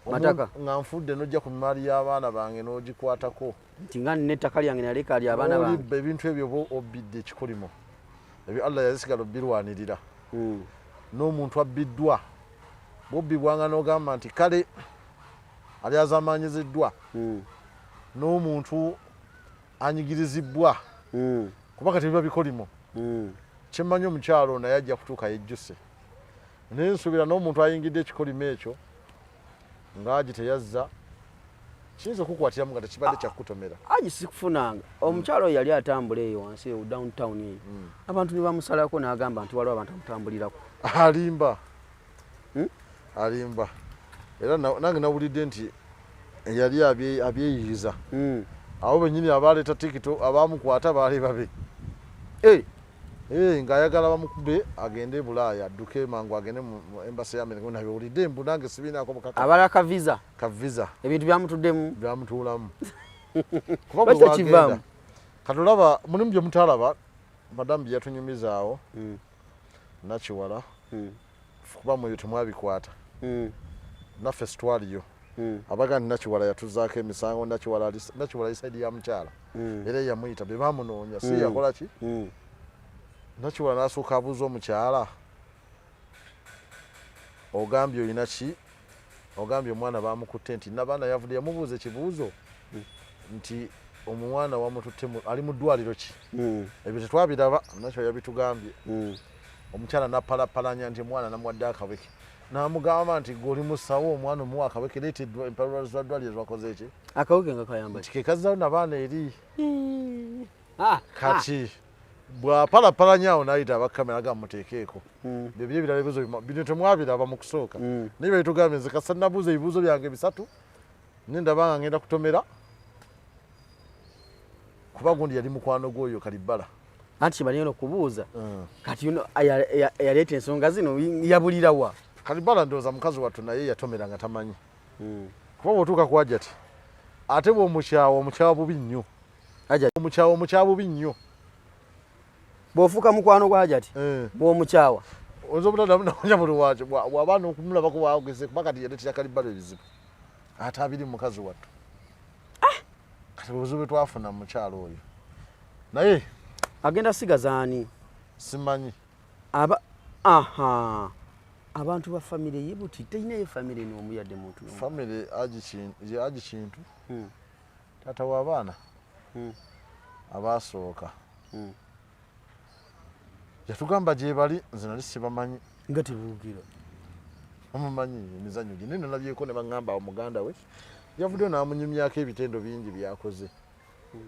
Mataka. Nga nfudde n'ojja ku mmaali y'abaana bange n'ogikwatako. Nti nga nina ettaka lyange naleka lya abaana bange. Olibba ebintu ebyo oba obbidde ekikolimo. Ebyo Allah yazisigala obbirwanirira. N'omuntu abbiddwa bw'obbibwanga n'ogamba nti kale ali azamanyiziddwa. N'omuntu anyigirizibbwa. Kuba kati biba bikolimo. Kyemmanyi omukyalo naye ajja kutuuka yejjuse. Naye nsuubira n'omuntu ayingidde ekikolimo ekyo ng'agi teyazza kiyinza okukwatiramu nga tekibadde kyakukutomera. Haji sikufunanga. Omukyalo oyo yali atambula eyo wansi eyo downtown eyo. Abantu ne bamusalako n'agamba nti waliwo abantu amutambulirako. Alimba. Alimba. Era nange nawulidde nti yali abyeyiyiza. Abo bennyini abaleeta tikito abamukwata baali babe. Ng'ayagala bamukube agende e Bulaaya, adduke mangu agende mu embassy ya America. Nabiwulidde mbu, nange sibiinaako bukaka. Abala ka visa. Ka visa. Ebintu byamutuddemu. Byamutuulamu kuba buli wagenda kati olaba mulimu bye mutalaba, madamu bye yatunyumizaawo. Nakiwala kuba mweyo temwabikwata. Naffe sitwaliyo. Abaga nti Nakiwala yatuzaako emisango, Nakiwala Nakiwala i side ya mukyala. Era yamuyita be bamunoonya, si yakola ki. Nakiwala n'asooka abuuza omukyala, ogambye olina ki? Ogambye omwana bamukutte nti nabaana yavudde, yamubuuza ekibuuzo nti omwana wamututte ali mu ddwaliro ki? Ebyo tetwabiraba, nakyo yabitugambye. Omukyala napalapalanya nti omwana namuwadde akaweke, namugamba nti gwe oli musawo, omwana omuwa akaweke, leeta empapula za ddwaliro zwakoze eki. Akaweke nga kayamba nti kekazzayo nabaana eri. Kati bw'apalapalanya awo n'ayita abakamera ga muteekeeko. Byebyo ebirala ebibuuzo bino temwabiraba mu kusooka. Naye byetugambye, nze kasa nabuuza ebibuuzo byange bisatu, ne ndaba nga ngenda kutomera kuba gundi yali mukwano gw'oyo Kalibbala. Anti kibalina okubuuza. Kati yuno yaleeta ensonga zino yabulirawa? Kalibbala ndowooza mukazi wattu naye yatomera nga tamanyi. Kuba bw'otuuka ku Hajati, ate bw'omukyawa omukyawa bubi nnyo. Hajati. Omukyawa omukyawa bubi nnyo. Bw'ofuuka mukwano gwa Hajati, bw'omukyawa. Oyinza obutaddamu nakunya buli waki bw'aba n'okumulabako wageze, kuba kati yaleetera Kalibbala ebizibu ate abiri mukazi wattu. Kati obuzibu bwe twafuna mu mukyalo oyo naye. Agenda sigaza ani? Simanyi. Aba aha abantu ba famire ye buti terinayo famire n'omu yadde muntu n'omu. Famire ye Haji Kintu. Taata w'abaana abaasooka. Yatugamba gye bali, nze nali sibamanyi. Nga tebuugira. Omumanyi emizannyo gye, naye nalabyeko ne baŋŋamba awo muganda we yavuddeyo n'amunyumyako ebitendo bingi byakoze,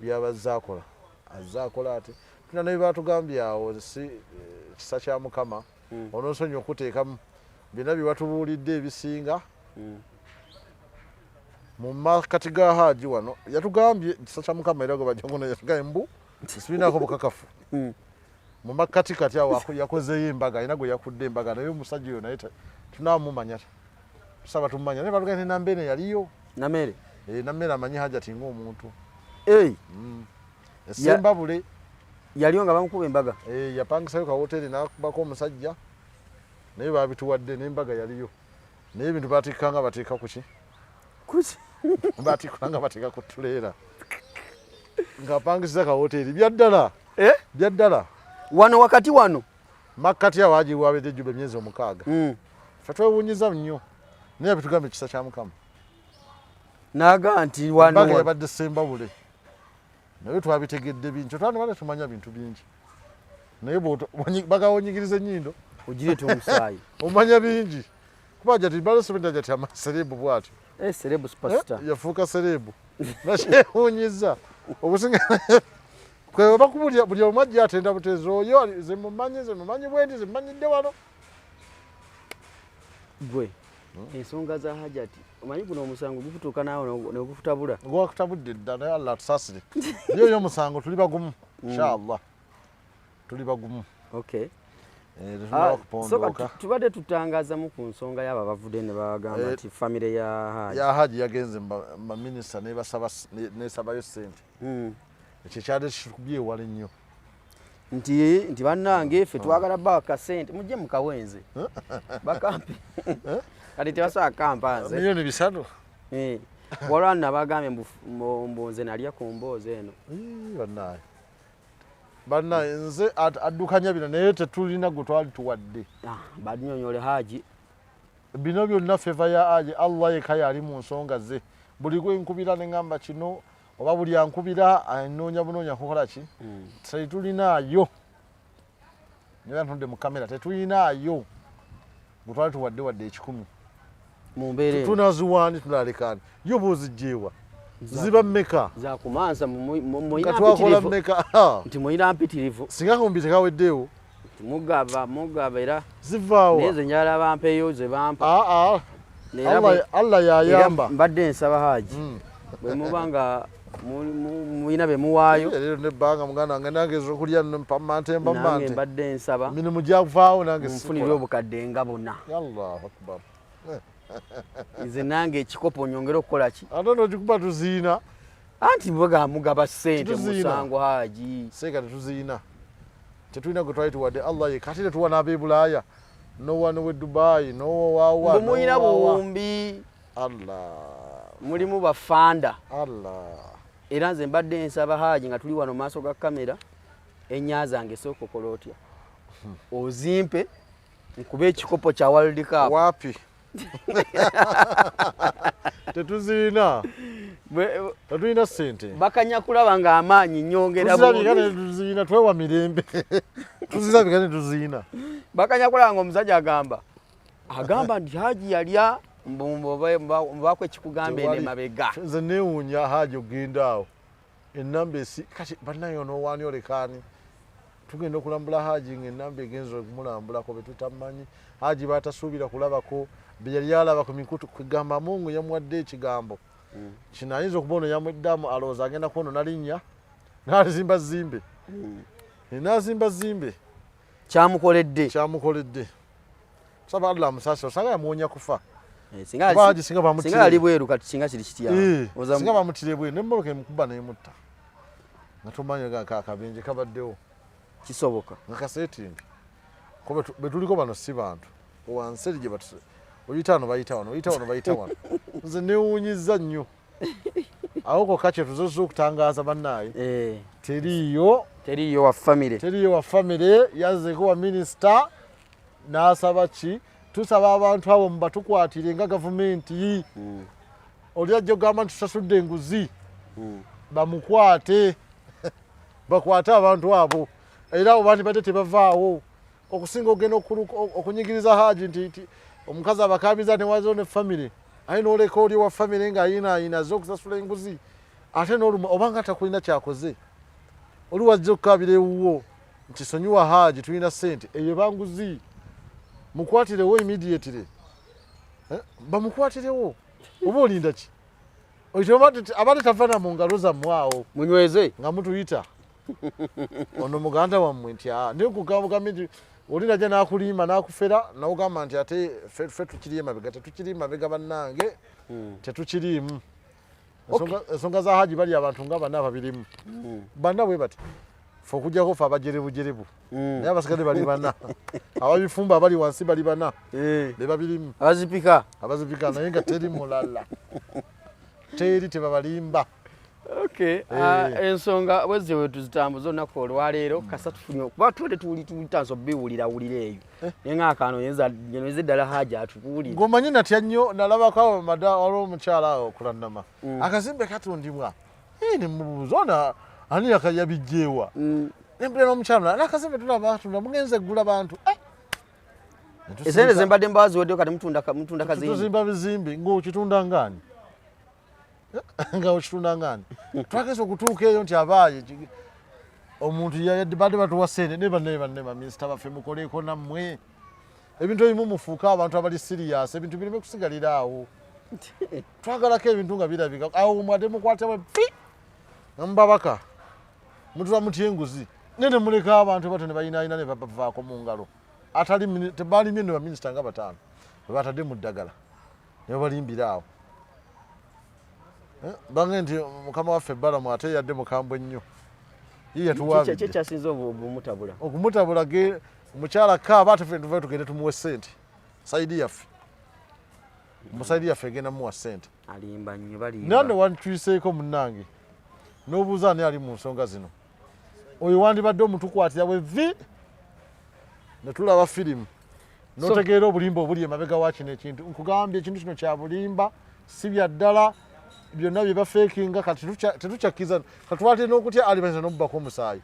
byabazze akola, azze akola ate tuna ne batugambye awo si kisa kya Mukama. Onoosonyiwa okuteekamu byonna bye watubuulidde ebisinga mu makati ga Haaji wano yatugambye kisa kya Mukama, era gwe bajja kuno yatugambye mbu sibinaako bukakafu. Mu makkati kati awo yakozeeyo embaga, alina gwe yakudde embaga, naye omusajja oyo naye tunamumanya, tusaba tumumanya, naye batugambye ne Nambeene yaliyo. Namere. Namere amanyi Hajati ng'omuntu. Hey. Esembabule. Yaliyo nga bamukuba embaga. Yapangisayo ka hoteri n'akubako omusajja, naye babituwadde n'embaga yaliyo, naye ebintu batikkanga bateeka ku ki? Kuki? Batikkanga bateeka ku tuleera ng'apangisiza ka hoteri byaddala. Eh? Byaddala. Wano wakati wano. Makkati awo Haji wabedde ejjuba emyezi 6. Ffe twewuunyiza nnyo, naye bitugambye ekisa kya Mukama. Naga nti wano embaga yabadde Sembabule, naye twabitegedde bingi, twandibadde tumanya bintu bingi, naye bagawonyigiriza ennyindo. Ogireeta omusaayi. Omanya bingi kuba Hajati balesebenti Hajati amaserebu bw'atyo. Serebu superstar. Yafuuka serebu, nakyewuunyiza obusinga kwe bakubulya buli omu ajja atenda buteezi oyo ze mumanyi, ze mumanyi bwendi, ze mumanyidde wano. Gwe ensonga za Hajati omanyi guno omusango gukutuuka naawe negukutabula. Gwakutabudde dda, naye Allah atusaasire. Naye oyo omusango tuli bagumu, inshallah tuli bagumu. Okay. Tetunaba kupondooka. So tubadde tutangazamu ku nsonga y'abo abavudde ne bagamba nti famire ya Haji. Ya Haji yagenze mu baminisita nesabayo ssente. Ekyo kyali kikubye ewala ennyo. Nti bannange ffe twagala bawa kasente mujje mukawenze bakampe, kati tebasobola kampa nze. 3 million. Waliwo nno abagambye mbu nze nalya ku mboozi eno. Ii, bannaye bannaye nze addukanya bino naye tetulina gwe twali tuwadde. Banyonyole Haji. Bino byonna favour ya Haji, Allah yekka yali mu nsonga ze. Buli gwe nkubira ne ŋŋamba kino oba buli ankubira anoonya bunoonya kukola ki? Tetulinaayo. Nera ntunudde mu kamera, tetulinaayo gwe twali tuwadde wadde 100. Mu mbeera eno. Tunaziwaani tunalekaani yo boozigyewa ziba mmeka? Zakumansa nga twakola mmeka? Nti muyina mpitirivu. Singa kumbi tekaweddeewo. Nti mugaba mugaba era zivaawa. Naye nze njagala bampeeyo ze bampa. Allah yayamba. Mbadde nsaba Haji. Bwe muba nga mulina be muwaayo. Leero nebbanga muganda wange nange ezokulya mpamante mpamante. Nange mbadde nsaba. Mirimu gyavaawo nange sikola. Nfunire obukadde nga buna. Allahu Akbar. Nze nange ekikopo nyongere okukola ki? Ate nogikuba tuziina. Anti bwega mugaba ssente musango Haji. Seeka tetuziina. Tetulina gwe twali tuwadde Allah ye kati tetuwa n'ab'e Bulaaya nowa nowe Dubai nowawa. Mbu mulina buwumbi. Allah. Mulimu bafanda. Allah. Era nze mbadde nsaba Haji nga tuli wano maaso ga kamera ennya zange sooka okola otya? Ozimpe nkube ekikopo kya World Cup. Wapi? Tetuziina. Tetulina ssente. Bakanya kulaba nga amaanyi nyongera bulungi. Tuziina twewa mirembe. Tuzirabika ne tuziina. Bakanya kulaba nga omusajja agamba. Agamba nti Haji yalya mbaako ekikugamba eno emabega. Nze neewuunya Haji ogenda awo. Ennamba esi kati bannaye ono waani olekaani. Tugenda okulambula Haji ng'ennamba egenze okumulambulako be tutamanyi. Haji baatasuubira kulabako bye yali alaba ku mikutu kugamba Mungu yamuwadde ekigambo. Kino ayinza okuba ono yamweddamu alowooza agenda kwonona linnya n'alizimba zimbe. N'azimba zimbe. Kyamukoledde. Kyamukoledde. Saba Allah amusaasire osanga yamuwonya kufa. Singa ali bweru kati singa kiri kitya. Singa bamutire bweru n'emmotoka emukuba n'emutta. Nga tomanya ga akabenje kabaddewo. Kisoboka. Nga kaseetingi. Kuba be tuliko bano si bantu. Wansi eri gye batuse. Oyita wano bayita wano, oyita wano bayita wano. Nze neewuunyizza nnyo. Awo kokka kye tuzoza okutangaaza bannaaye. Teriiyo. Teriiyo wa famire. Teriiyo wa famire, yazzeeko wa minisita n'asaba ki? Tusaba abantu abo mubatukwatire nga gavumenti. Oli ajja okugamba nti tusasudde enguzi. Bamukwate. Bakwate abantu abo. Era abo bandibadde tebavaawo. Okusinga ogenda okunyigiriza Haji nti omukazi abakaabiza ne wazo ne famire. Aye n'oleka oli wa famire ng'ayinaayina azze okusasula enguzi. Ate n'oluma obanga takulina ky'akoze. Oli wajja okukaabira ewuwo nti sonyiwa Haji tulina ssente. Eyo eba nguzi. Mukwatirewo immediately. Bamukwatirewo. Oba olinda ki? Abadde tava na mu ngalo zammwe awo. Munyweze. Nga mutuyita. Ono muganda wammwe nti naye kugamba nti oli najja n'akulimba n'akufera n'ogamba nti ate ffe tukiri emabega, tetukiri mabega bannange, tetukiriimu. Ensonga za Haji bali abantu nga bana ababirimu. Bana bwe bati. Ffe okuggyako ffe abajerebujerebu. Naye abasigadde bali bana. Ababifumba abali wansi bali bana. Be babirimu. Abazipika. Abazipika naye nga teri mulala. Teri tebabalimba. Okay. Ensonga bwezi bwe tuzitambuza olunaku olwaleero kasa tufunye kuba tubadde tulitanso biwulirawulira eyo. Naye ng'akaano nyenze ddala Haji atubuulire. Ng'omanyi natya nnyo nalabako abo mada waliwo omukyala awo Kulannama. Akazimbe katundibwa. Ne mubuuza ono ani yabijjeewa? Ne mpulira n'omukyala n'akazimbe tulaba katunda mugenze eggula bantu. Esente ze mbadde mbaziweddeyo kati mutunda kazimbe. Tuzimba bizimbe ng'okitunda ng'ani? Nga okitunda ng'ani? Twageza okutuuka eyo nti abaaye omuntu badde batuwa ssente ne banne banne baminisita baffe mukoleeko nammwe. Ebintu ebimu mufuuke abantu abali serious, ebintu bireme kusigalira awo. Twagalako ebintu nga birabika. Awo mwadde mukwate fi nga mubabaka. Mutula mutya enguzi. Naye ne muleka abantu bato ne bayinaayina ne babavaako mu ngalo. Atali tebalimye ne baminisita nga bataano bwe batadde mu ddagala ne babalimbira awo. Bange nti mukama waffe Balamu ate yadde mukambwe nnyo. Ye yatuwaabidde. Ki ekyasinze okumutabula? Okumutabula ge omukyala kaaba ate ffe tuve tugende tumuwe ssente. Sayidi yaffe. Mu sayidi yaffe egenda muwa ssente. Alimba nnyo, balimba. Nange wantwiseeko munnange. N'obuuza ani ali mu nsonga zino. Oyo wandibadde omutukwatira bwe vi ne tulaba firimu. N'otegeera obulimba obuli emabega wa kino ekintu. Nkugambye ekintu kino kya bulimba, si bya ddala, byonna bye bafeekinga kati tetukyakkiza. Kati twatera n'okutya Ali bayinza n'omubbako omusaayi.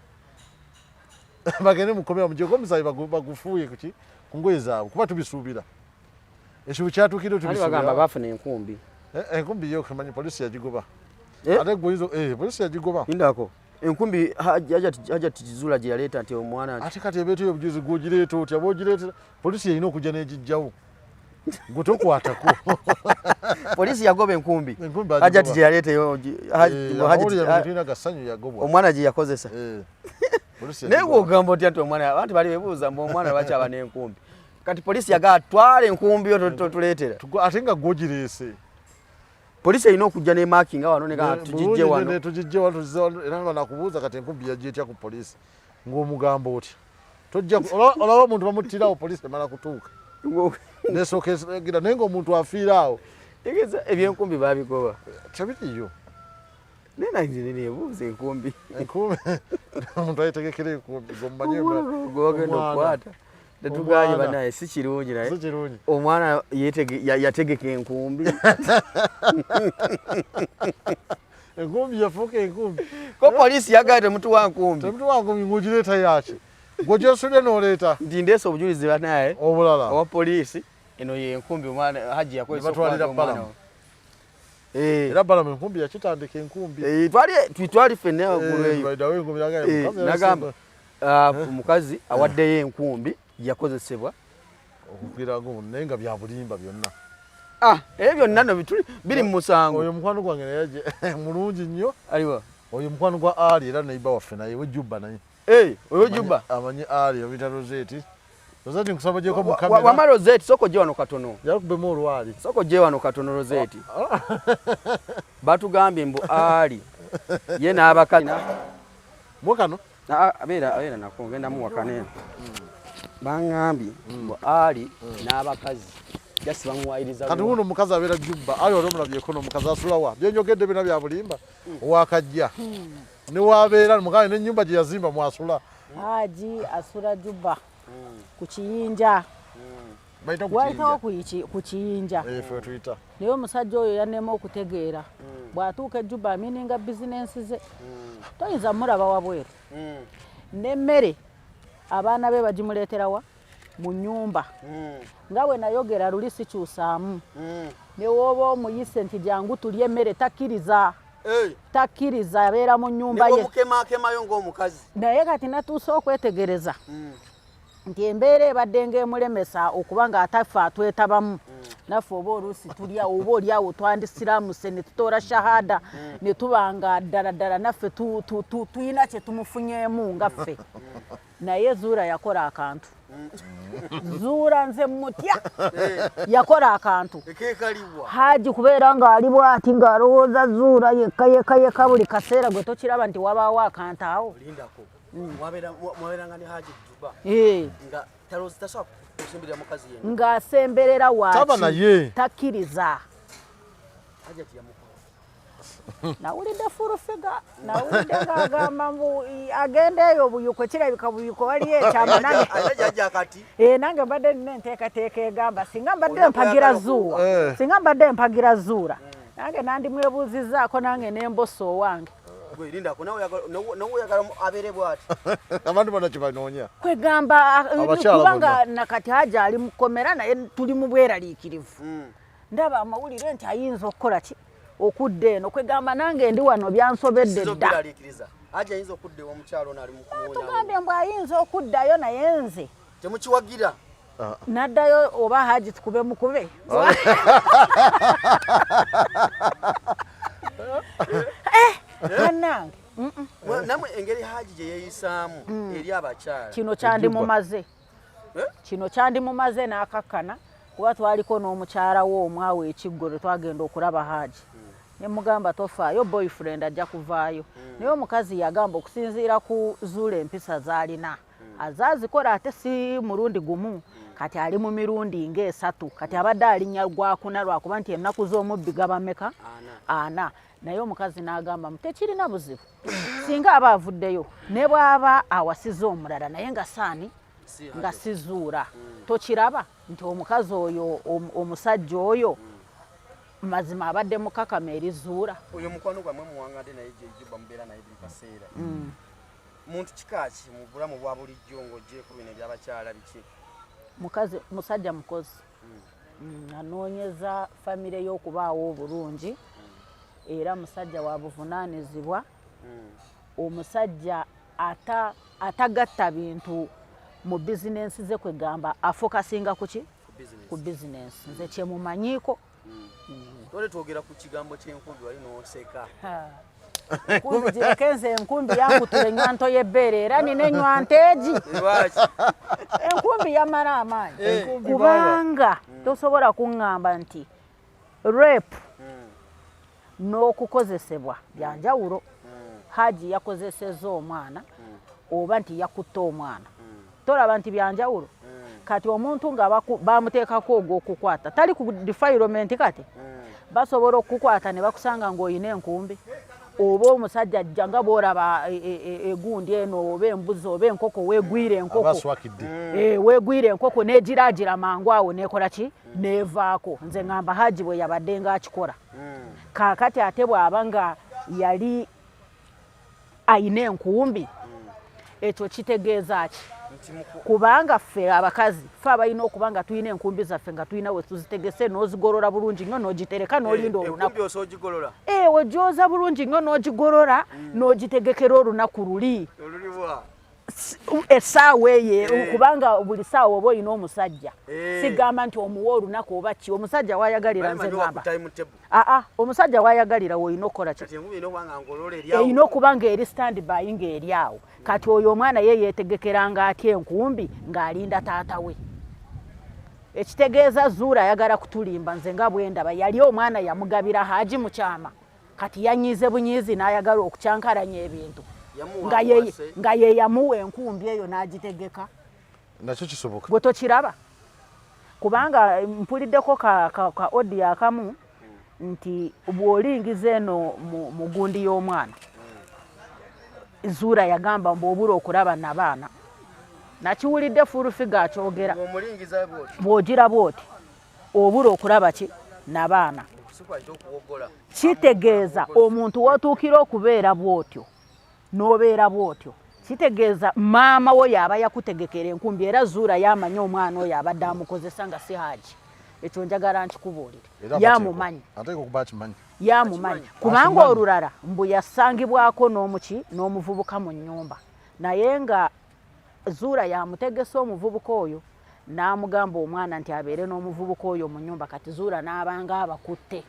Bagende mu kkomera bamugyeko omusaayi bagufuuye ku ki? Ku ngoye zaabwe kuba tubisuubira. Ekibu kyatuukira Ali bagamba tubisuubira. baafuna enkumbi. Enkumbi yo omanyi poliisi yagigoba. Ate gwe oyinza poliisi yagigoba. Lindako. Enkumbi Hajati Kizula gye yaleeta nti omwana ate kati ebeeteyo obujulizi gw'ogireeta otya? Bw'ogireetera poliisi erina okujja n'egiggyawo. Gwe tokwatako. Poliisi yagoba enkumbi. Hajati gye yaleeteyo tulina gasanyu yagobwa. Omwana gye yakozesa. Naye gw'ogamba otya nti omwana, abantu bali bebuuza mbu omwana lwaki aba n'enkumbi. Kati poliisi yagaa twala enkumbi yo totuleetera. Ate nga gwogireese. Poliisi erina okujja ne marking wano ne gamba tugijje wano. Tugijje wano era banakubuuza kati enkumbi yajja etya ku poliisi ng'omugamba otya. Tojja olaba omuntu bamuttirawo poliisi emala kutuuka. Nesooka egira naye ng'omuntu afiira awo. Tegeeza ebyenkumbi babigoba. Tebiriyo. Naye nange nebuuza enkumbi. Enkumbi omuntu ayetegekera enkumbi gommanyi gwogenda okukwata. Tetuganye banaye si kirungi naye. Si kirungi. Omwana yategeka enkumbi. Enkumbi yafuuka enkumbi. Ko poliisi yagaye temutuwa nkumbi. Temutuwa nkumbi ng'ogireeta yaki? Gw'ogyosudde n'oleeta. Nti ndeese obujulizi banaye. Obulala. Owa poliisi eno ye enkumbi omwana Hajji yakozesa okukwata omwana. Era Balamu enkumbi yakitandika enkumbi. Twali ffenna waggulu eyo. Nagamba omukazi awaddeyo enkumbi yakozesebwa okugira ngo naye nga bya bulimba byonna. Ebyo byonna no biri mu musango. Oyo mukwano gwange naye mulungi nnyo. Aliwa? Oyo mukwano gwa Ali era neighbor waffe naye we Juba naye. Oyo Juba. Amanyi Ali obita Rosette. Rosette nkusaba gyeko mu kamera. Wama Rosette soko je wano katono. Yakubemu olwali. Soko je wano katono Rosette. Batugambye mbu Ali ye n'abakazi. Mwakano? Abeera nako ngenda muwakane. Bangambye mbu Ali n'abakazi jasi bamuwayiriza. Kati wuno omukazi abeera Juba, Ali oli omulabyeko n'omukazi asula wa? Byenjogedde byonna bya bulimba. Owakajja. Ne wabeera mukazi n'ennyumba gye yazimba mwasula. Haji asula Juba ku kiyinja. Wayitawo ku kiyinja. Ffe tuyita. Naye omusajja oyo yannema okutegeera. Bw'atuuka e Juba amininga bizinensi ze. Toyinza mulaba wabweru. N'emmere abaana be bagimuleetera wa? Mu nnyumba. Nga bwe nayogera luli sikyusaamu. Ne w'oba omuyise nti jangu tulye emmere takkiriza. Takkiriza abeera mu nnyumba ye. Omukemakemayo ng'omukazi. Naye kati natuuse okwetegereza nti embeera ebadde ng'emulemesa okuba ng'ataffe atwetabamu. Naffe oba oluusi tulya oba oli awo twandisiramuse ne tutoora shahada ne tuba nga ddala ddala naffe tulina kye tumufunyeemu nga ffe. Naye Zuura yakola akantu. Zuura nze mutya. Yakola akantu. Haji kubeera ng'ali bw'ati ng'alowooza Zuura yekka yekka yekka buli kaseera gwe tokiraba nti wabaawo akantu awo. Lindako. Mwabeeranga ne Haji Juba. Nga tasobola kusemberera mukazi yenna. Ng'asemberera waaki takkiriza. Hajati yamukola. Nawulidde furufiga, nawulidde ng'agamba mbu agenda eyo Buyuko, kirabika Buyuko waliyo ekyama nange. Nange mbadde nina enteekateeka egamba singa mbadde mpagira Zuura, singa mbadde mpagira Zuura, nange nandimwebuuzizzaako nange n'emboso owange. Abantu bonna kye banoonya. Kwegamba kubanga nakati Haji ali mu kkomera naye tuli mu bweraliikirivu. Ndaba amawulire nti ayinza okukola ki? Okudda eno kwegamba nange ndi wano byansobedde dda. Tugambye mbu ayinza okuddayo naye nze temukiwagira. Naddayo oba Haji tukube mukube. Bannange. Namwe engeri Haji gye yeeyisaamu eri abakyala. Kino kyandimumaze. Kino kyandimumaze n'akakkana kuba twaliko n'omukyala we omwawo ekiggo lwe twagenda okulaba Haji. Ne mugamba tofaayo boyfriend ajja kuvaayo. Naye omukazi yagamba okusinziira ku Zuula empisa z'alina. Azaazikola ate si mulundi gumu. Kati ali mu mirundi ng'esatu. Kati abadde alinnya gwakuna lwakuba nti ennaku z'omubbi gaba mmeka? Ana. Naye omukazi n'agamba mu tekirina buzibu. Singa aba avuddeyo ne bw'aba awasiza omulala naye nga saani nga si Zuura. Tokiraba nti omukazi oyo omusajja oyo mazima abadde mukakama eri Zuura. Oyo mukwano gwammwe muwangadde naye gye Juba mubeera naye buli kaseera. Muntu kika ki mu bulamu bwa bulijjo ng'oggyeeko bino eby'abakyala biki? Mukazi musajja mukozi. Anoonyeza famire y'okubaawo obulungi era musajja wa buvunaanyizibwa. Omusajja atagatta bintu mu bizinensi ze kwegamba afokasinga ku ki? Ku bizinensi nze kyemumanyiiko. Tole twogera ku kigambo ky'enkumbi, wali n'oseka. Enkumbi gireke, nze enkumbi yankutula enywanto y'ebbeere, era nina enywanto egi. Lwaki? Enkumbi yamala amaanyi. Enkumbi. Kubanga tosobola kuŋŋamba nti rape n'okukozesebwa byanjawulo. Haji yakozesezza omwana oba nti yakutte omwana, tolaba nti byanjawulo? Kati omuntu nga bamuteekako ogw'okukwata, tali ku defilement, kati basobola okukukwata ne bakusanga ng'olina enkumbi, oba omusajja ajja nga bw'olaba egundi eno, oba embuzi, oba enkoko, weegwira aba enkoko. Aswakidde. Weegwira enkoko n'egiraagira mangu awo, nekola ki, neevaako. Nze ŋŋamba Haji bwe yabadde ng'akikola. Kaakati ate bw'aba nga yali ayina enkumbi, ekyo kitegeeza ki? Nti muku Kubanga ffe abakazi, ffe abalina okuba nga tulina enkumbi zaffe, nga tulina we tuzitegese, n'ozigolola bulungi nnyo, n'ogitereka, n'olinda olunaku. Enkumbi osoogigolola? Ogyoza bulungi nnyo, n'ogigolola, n'ogitegekera olunaku luli. Oluliwa? Essaawa eyo. Kubanga buli ssaawa oba olina omusajja, sigamba nti omuwa olunaku oba ki, omusajja wayagalira. Nze ŋŋamba timetable. Aa, omusajja wayagalira woolina okukola ki. Kati enkumbi erina okuba nga ngolole eri awo. Erina okuba ng'eri stand by, ng'eri awo. Kati oyo omwana ye yeetegekeranga atya enkumbi ng'alinda taata we? Ekitegeeza Zuura ayagala kutulimba. Nze nga bwe ndaba, yali omwana yamugabira Haji mu kyama, kati yanyiize bunyiizi n'ayagala okukyankalanya ebintu. Yamuwa Nga ye amuwase. Nga ye yamuwa enkumbi eyo n'agitegeka. Nakyo kisoboka. Gwe tokiraba? Kubanga mpuliddeko ka audio akamu nti bw'olingiza eno mu gundi y'omwana, Zuura yagamba mbu obula okulaba nabaana. Nakiwulidde Full Figure akyogera. Ng'omulingiza bw'oti. Bw'ogira bw'oti, obula okulaba ki nabaana. Si kwayita okuwoggola. Kitegeeza omuntu w'otuukira okubeera bw'otyo, n'obeera bw'otyo, kitegeeza maama wo yaaba yakutegekera enkumbi, era Zuura yamanya omwana oyo abadde amukozesa nga si Haji. Ekyo njagala nkikubuulire. Era Yamumanyi. Ateekwa okuba akimanyi. Yamumanyi, kubanga Akimanyi. olulala mbu yasangibwako n'omuki, n'omuvubuka mu nnyumba, naye nga Zuura yamutegesa omuvubuka oyo, n'amugamba omwana nti abeere n'omuvubuka oyo mu nnyumba. Kati Zuura n'abanga abakutte.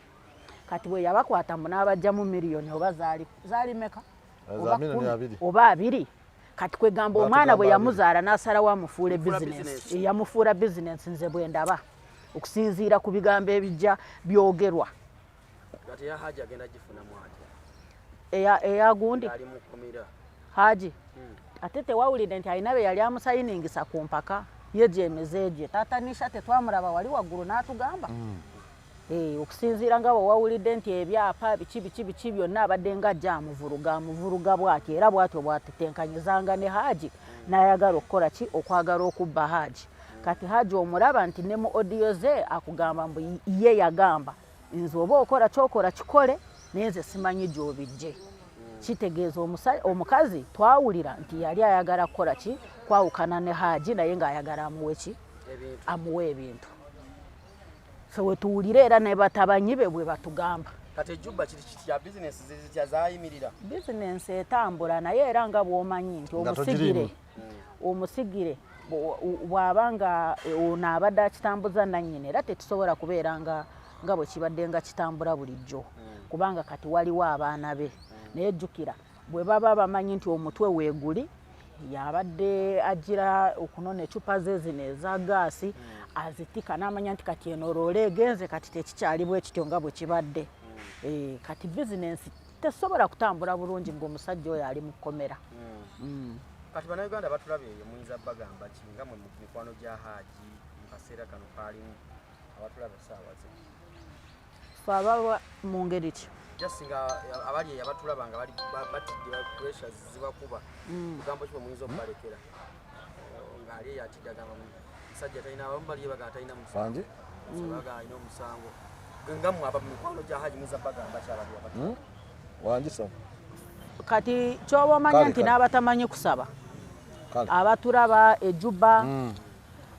Kati bwe yabakwata, mbu n'abajjamu miliyoni, oba zaali meka? Za Oba miliyoni 10, 20. oba 20. Kati kwegamba omwana bwe Batugamba yamuzaala, n'asalawo amufuule Yamufuula bizinesi. business. Yamufuula bizinesi, nze bwe ndaba okusinziira ku bigambo ebijja byogerwa. Kati ya Haji agenda gifunamu atya? Eya gundi. Ali mukomera. Haji ate tewawulidde nti alina be yali amusayiningisa ku mpaka ye gyemeze gye tatanisha? Tetwamulaba wali waggulu n'atugamba? Okusinziira nga bwe wawulidde nti ebyapa biki biki biki byonna abadde nga ajja amuvuruga, amuvuruga bw'atyo, era bw'atyo bw'atetenkanyizanga ne Haji, n'ayagala okukola ki, okwagala okubba Haji. Kati Haji omulaba nti ne mu audio ze akugamba mbu ye yagamba, "Nze oba okola kyokola kikole, naye nze simanyi gy'obijje." Kitegeeza omukazi twawulira nti yali ayagala kukola ki, kwawukana ne Haji, naye ng'ayagala amuwe ki? Ebintu. Amuwe ebintu. Fe wetuwulire, era ne batabanyi be bwe batugamba. Kati ejjubba kiri kitya? Bizinesi ziri zitya? Zayimirira? Bizinensi etambula, naye era nga bw'omanyi nti Nga omusigire togiriimu. omusigire bw'aba nga ono abadde akitambuza nannyini, era tetusobola kubeera nga bwe kibadde nga kitambula bulijjo, kubanga kati waliwo abaana be. Naye jjukira, bwe baba bamanyi nti omutwe weeguli, yabadde agira okunona ecupa ze zino eza gaasi, azitika n'amanya nti kati eno loole egenze, kati tekikyali bwe kityo nga bwe kibadde. Kati bizinensi tesobola kutambula bulungi ng'omusajja oyo ali mu kkomera. Kati Bannayuganda batulaba eyo, muyinza bagamba ki nga mwe mu mikwano gya Haaji mu kaseera kano kaalimu, abatulaba essaawa ze? Fe ababa mu ngeri ki? Just nga abali eyo abatulaba nga bali batidde, pressures zibakuba, bugambo ki bwe muyinza okubalekera? Ng'ali eyo atidde, agamba musajja talina, abamu bali bagamba talina musango. Bangi. Baga alina omusango. Nga mmwe aba mu mikwano gya Haji, muyinza bagamba ki abali abatulaba? Wangi saba. Kati kyoba omanya Kale, nti kale. n'abatamanyi kusaba, Kale. abatulaba ejuba,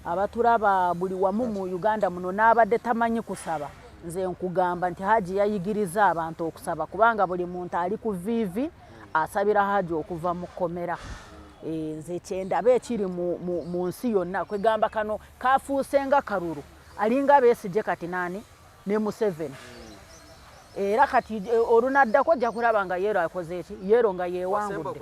abatulaba buli wamu mu Uganda muno, n'abadde tamanyi kusaba, nze nkugamba nti Haji yayigiriza abantu okusaba, kubanga buli muntu ali ku viivi asabira Haji okuva mu kkomera. Nze kyendaba ekiri mu nsi yonna, kwegamba kano kafuuse nga kalulu. Alinga Besigye kati nani ne Museveni. Era kati olunaddako ojja kulaba nga Yero akoze eki, Yero nga yeewangudde.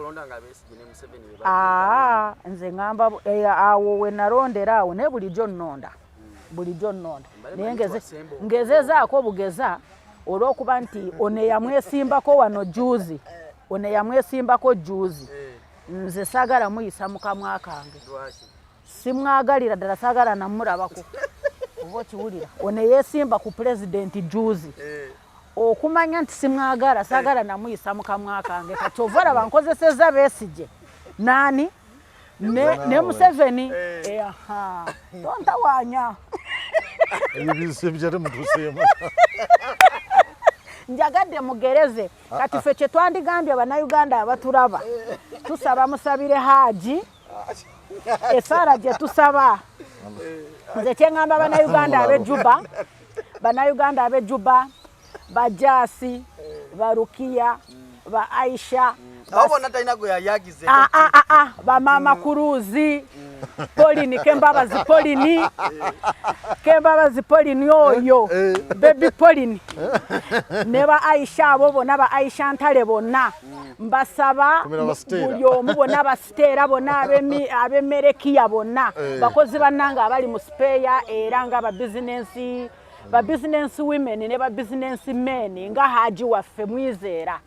Nze ŋŋamba awo we nalondera awo, naye bulijjo nnonda, bulijjo nnonda, naye ngezezaako bugeza olw'okuba nti ono eyamwesimbako wano juzi, ono eyamwesimbako juzi, nze saagala muyisa mu kamwa kange, simwagalira ddala, saagala namulabako. Oba okiwulira, ono eyeesimba ku pulezidenti juzi, okumanya nti simwagala, saagala namuyisa mu kamwa kange. Kati ova olaba nkozesezza Besigye nani ne Museveni. Tontawaanya. Njagadde mugereze. Kati ffe kye twandigambye Bannayuganda abatulaba, tusaba musabire Haji esaala gye tusaba. Nze kyeŋŋamba Bannayuganda ab'e Juba, Bannayuganda ab'e Juba, Bajaasi, Barukiya, ba Aisha, Bamama Kuruzi, Polini Kembabazi, Polini Kembabazi, Polini oyo baby Polini, ne ba Aisha abo bonna, ba Aisha Ntale bonna, mbasaba buli omu, bonna basiteera bonna, ab'emerekiya bonna, bakozi bannange abali mu sipeeya, era nga babizinensi, ba business women ne ba business men, nga Haji waffe Mwizeera,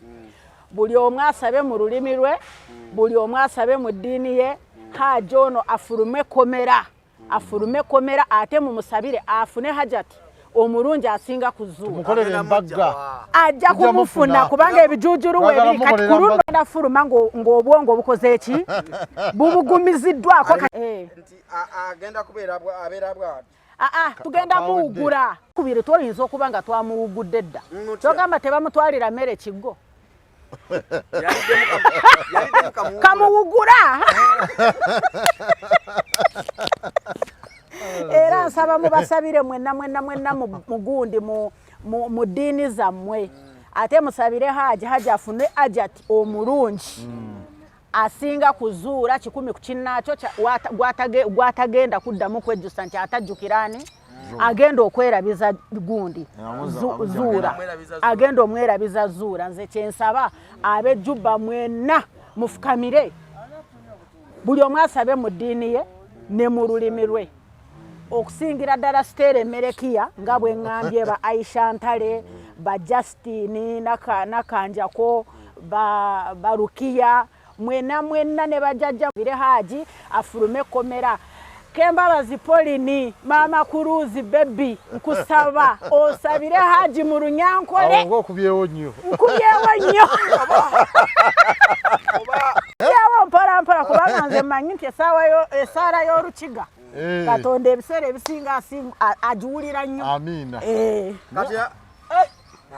buli omu asabe mu lulimi lwe, buli omu asabe mu ddiini ye, Haji ono afulume komera, afulume komera, ate mumusabire afune hajati omulungi asinga kuzuula. Ajja kumufuna kubanga ebijujulu webiri. Kati ku luno ndafuluma ng'obwongo bukoze eki, bubugumiziddwako. Aa, tugenda muwugula kubiri, toyinza okuba nga twamuwugudde dda. Kyogamba tebamutwalira mmere kiggo kamuwugula. Era nsaba mubasabire mwenna mwenna mwenna mugundi mu ddiini zammwe, ate musabire Haji, Haji afune ajati omulungi asinga kuzuula 100 ku kinnaakyo, gwatagenda kuddamu kwejjusa nti atajjukiraani agenda okwerabiza gundi Zuura, agenda omwerabiza Zuura. Nze kyensaba ab'ejjubba mwenna mufukamire, buli omu asabe mu ddiini ye ne mu lulimi lwe, okusingira ddala Siteera Emerekiya, nga bwe ŋŋambye, ba Aisha Ntale, ba Justini Nakanjako, Barukiya mwena mwenna ne bajjajja bire Haji afulume ekkomera. Kembabazi Polini, Maama Kuruzi baby, nkusaba osabire Haji mu Runyankole. Okubyewo nnyo. Nkubyewo nnyo, kubyewo mpola mpola, kubanga nze mmanyi nti esaala y'Orukiga Katonda ebiseera ebisinga agiwulira nnyo. Amiina.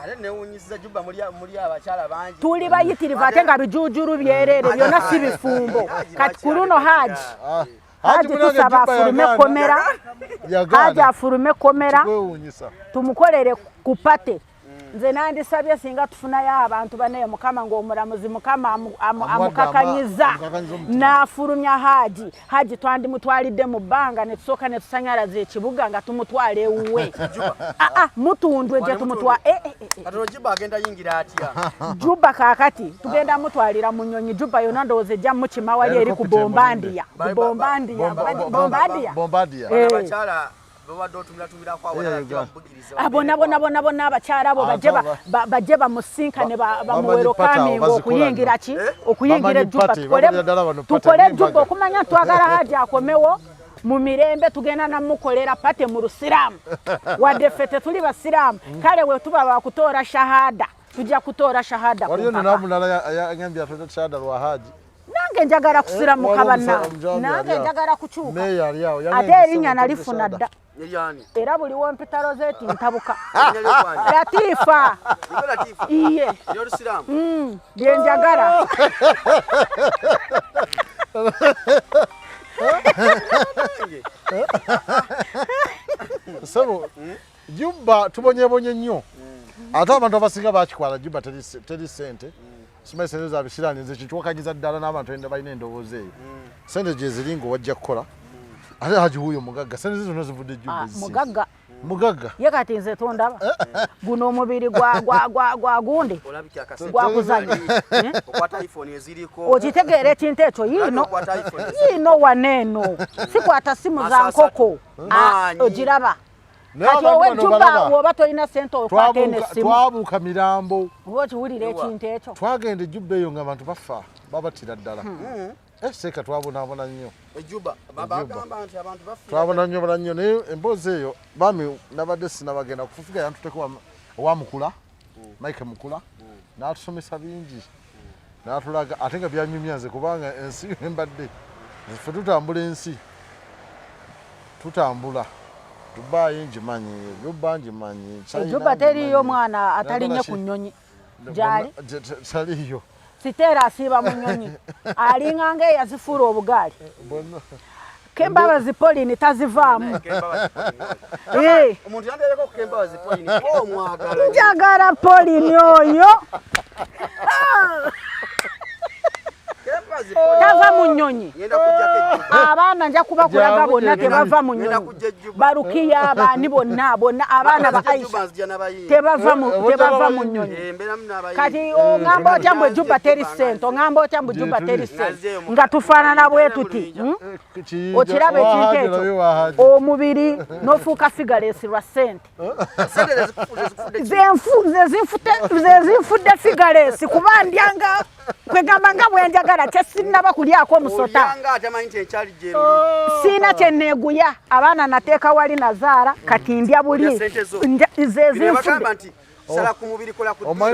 Ate newunyisiza Juba muli abakyala bangi. Tuli bayitirivu, ate nga bijujulu byereere byonna si bifumbo. Kati ku luno Haji, Haji tusaba afulume komera, Haji afulume komera, tumukolere ku party. Nze nandisabye singa tufunayo abantu banaye, Mukama ng'omulamuzi Mukama amukakanyiza n'afulumya Haji, Haji twandimutwalidde mu bbanga ne tusooka ne tusanyalaza ekibuga nga tumutwala ewuwe. Aa, Mutundwe gye tumutwa. Juba agenda yingira atya? Juba kaakati tugenda mutwalira mu nnyonyi. Juba yonna ndowooza ejja mukima wali eri ku Bombardier, ku Bombardier, Bombardier. Bombardier. Abakyala babadde otumiraatumirako awo bonna bonna bonna bonna, abakyala abo bajje bamusinkane, bamuwelcominga okuyingira ki, okuyingira ejjuba. Tukole ejjuba okumanya twagala Haji akomewo mu mirembe. Tugenda namukolera party mu Lusiraamu, wadde ffe tetuli basiraamu. Kale we tuba bakutoora shahada, tujja kutoora shahada. Waliyo nonamulala yagambye atweta shahada lwa Haji. Nange njagala kusiramuka bannange, nange njagala kukyuka, ate erinnya nalifuna dda, era buli wompita Roseti ntabuka. Latifa iye byenjagala. Sebo Juba tubonyebonye nnyo, ate abantu abasinga bakikwala Juba teri sente, simanyi sente za bisirani. Nze kikiwakanyiza ddala n'abantu enda balina endowooza eyo. Sente gyeziri nga wajja kukola, ate Haji wuuyo mugagga, sente ze zonna zivudde Juba. Mugagga. Mugagga. Ye kati nze tondaba. Guno omubiri gwa gundi. Gwakuzanya. Okwata iPhone eziriko. Okitegeera ekintu ekyo yiino. Yiino waneeno. Sikwata simu za nkoko. Ogiraba. Kati ow'ejjuba bw'oba tolina ssente okwata eno essimu. Twabuuka mirambo. Oba okiwulira ekintu ekyo. Twagenda ejjuba eyo ng'abantu bafa babattira ddala. Seeka twabonaabona nnyo. Ejjuba bagamba nti abantu bafiira. Twabona nnyo nnyo naye emboozi eyo baami nabadde sinabagenda kufufiga yantutteko owa Mukula, Mike Mukula, n'atusomesa bingi. N'atulaga ate nga byanyumya nze kubanga ensi embadde ffe tutambula ensi tutambula. Dubai ngimanyi, Juba ngimanyi, China Juba teriiyo mwana atalinnye ku nnyonyi. Gyali? Taliiyo. Siteera asiiba mu nnyonyi. Alinga ng'eyazifuula obugaali. Kembabazi Pauline tazivaamu. Omuntu yandereko ku Kembabazi Pauline, omwagala. Njagala Pauline oyo. Tava mu nnyonyi. Abaana nja kubakulaga bonna tebava mu nnyonyi. Barukiya abaani bonna bonna abaana ba Aisha tebava mu nnyonyi. Kati ongamba otya mbu ejjuba teri ssente, ongamba otya mbu ejjuba teri ssente nga tufaanana bwe tuti. Okiraba ekintu ekyo omubiri n'ofuuka figures lwa ssente. Ze zinfudde figures kuba ndyanga kwegamba nga bwe njagala kye sinnaba kulyako omusota. Siina kye neeguya abaana nateeka wali nazaala kati ndya buli ze zinfudde.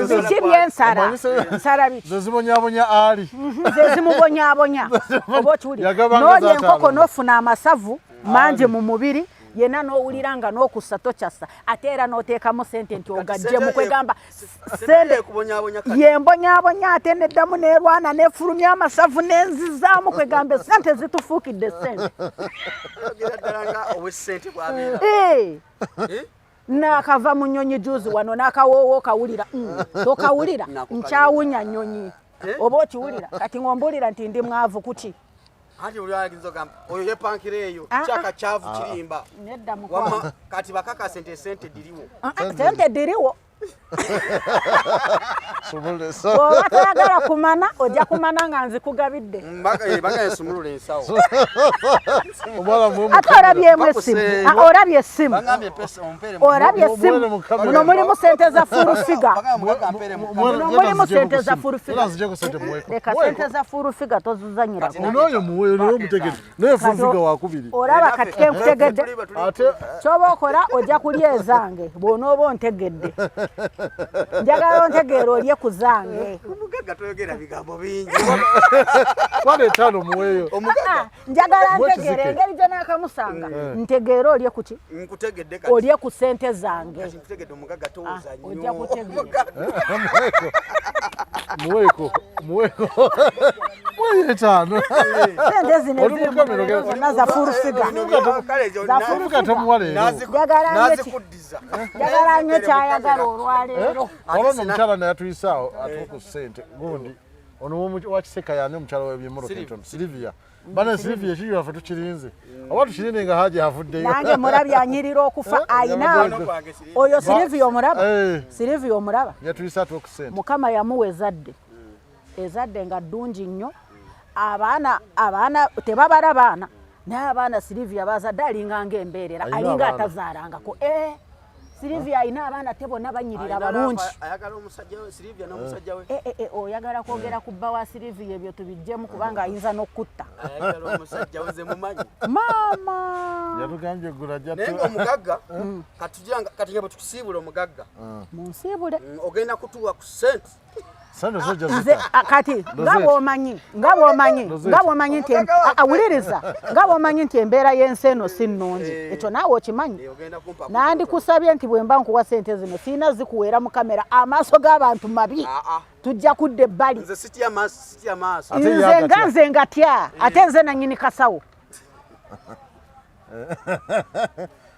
Biki byensala? Nsala biki? Ze zibonyaabonya ali. Ze zimubonyaabonya. Oba okiwulira. N'olya enkoko n'ofuna amasavu mangi mu mubiri yenna n'owulira nga n'okussa tokyassa ate era n'oteekamu ssente nti ogaggyemu kwegamba ssente yembonyaabonya ate neddamu n'erwana n'efulumya amasavu n'enzizaamu kwegamba essente zitufuukidde ssente. Nakava mu nnyonyi juzi wano n'akawoowo okawulira tokawulira nkyawunya nnyonyi oba okiwulira kati ng'ombuulira nti ndi mwavu kuki? Anti buli ayinza ogamba oyo yepankira eyo kyaka kyavu kirimba. Nedda mukwano. Kati bakakase nti esente diriwo. Sente diriwo. Bw'oba toyagala kumana ojja kumana nga nzikugabidde. Baga nsumulula ensawo. Ate olabyemu essimu. Olabye essimu. Olabye essimu. Muno mulimu sente za full figure. Muno mulimu sente za full figure. Leka sente za full figure tozuzanyirako. Onoyo muwe onoyo mutegedde. Naye full figure wakubiri. Olaba kati kenkutegedde. Ky'oba okola ojja kulya ezange bw'onooba ontegedde. Njagala ontegeera olye ku zange. Omugagga toyogera bigambo bingi. Wale etaano muweeyo. Njagala ntegeere engeri gye naakamusanga. Ntegeere olye ku ki? Nkutegedde kati. Olye ku ssente zange. Kati nkutegedde omugagga towooza nnyo. Ojja kutegeera. Muweeko. Muweeko. Muweeyo etaano. Ssente zino eziri zonna za full figure. Njagala nnyo kyayagala olwaleero. Waliwo omukyala naye atuyisaawo atuwa ku ssente gundi ono wa Kiseka y'ani omukyala w'ebyemmotoka entono Silivia. Bana Silivia ekiri waffe tukirinze. Oba tukirinde nga Haji avuddeyo. Nange mulabye anyirira okufa ayina oyo Silivia omulaba. Silivia omulaba. Yatuyisa atuwa ku ssente. Mukama yamuwa ezadde. Ezadde nga ddungi nnyo. Abaana tebabala baana. Naye abaana Silivia bazadde alinga ng'embeerera alinga atazaalangako. Silivia alina abaana te bonna banyirira balungi. Ayagala omusajja we Silivia n'omusajja we. Oyagala kwogera ku bba wa Silivia ebyo tubiggyemu kubanga ayinza n'okutta. Ayagala omusajja we ze mumanyi. Maama. Yatugambye eggulo ajja. Naye ng'omugagga kati nga bwe tukusiibula omugagga. Munsiibule. Ogenda kutuwa ku ssente. Nze kati nga bw'omanyi nti awuliriza nga bw'omanyi nti embeera y'ensi eno si nnungi ekyo naawe okimanyi. Nandikusabye nti bwe mba nkuwa ssente zino sirina zikuweera mu kamera amaaso g'abantu mabi tujja kudda ebbali. Nze nga nze ngatya ate nze nannyini kasawo.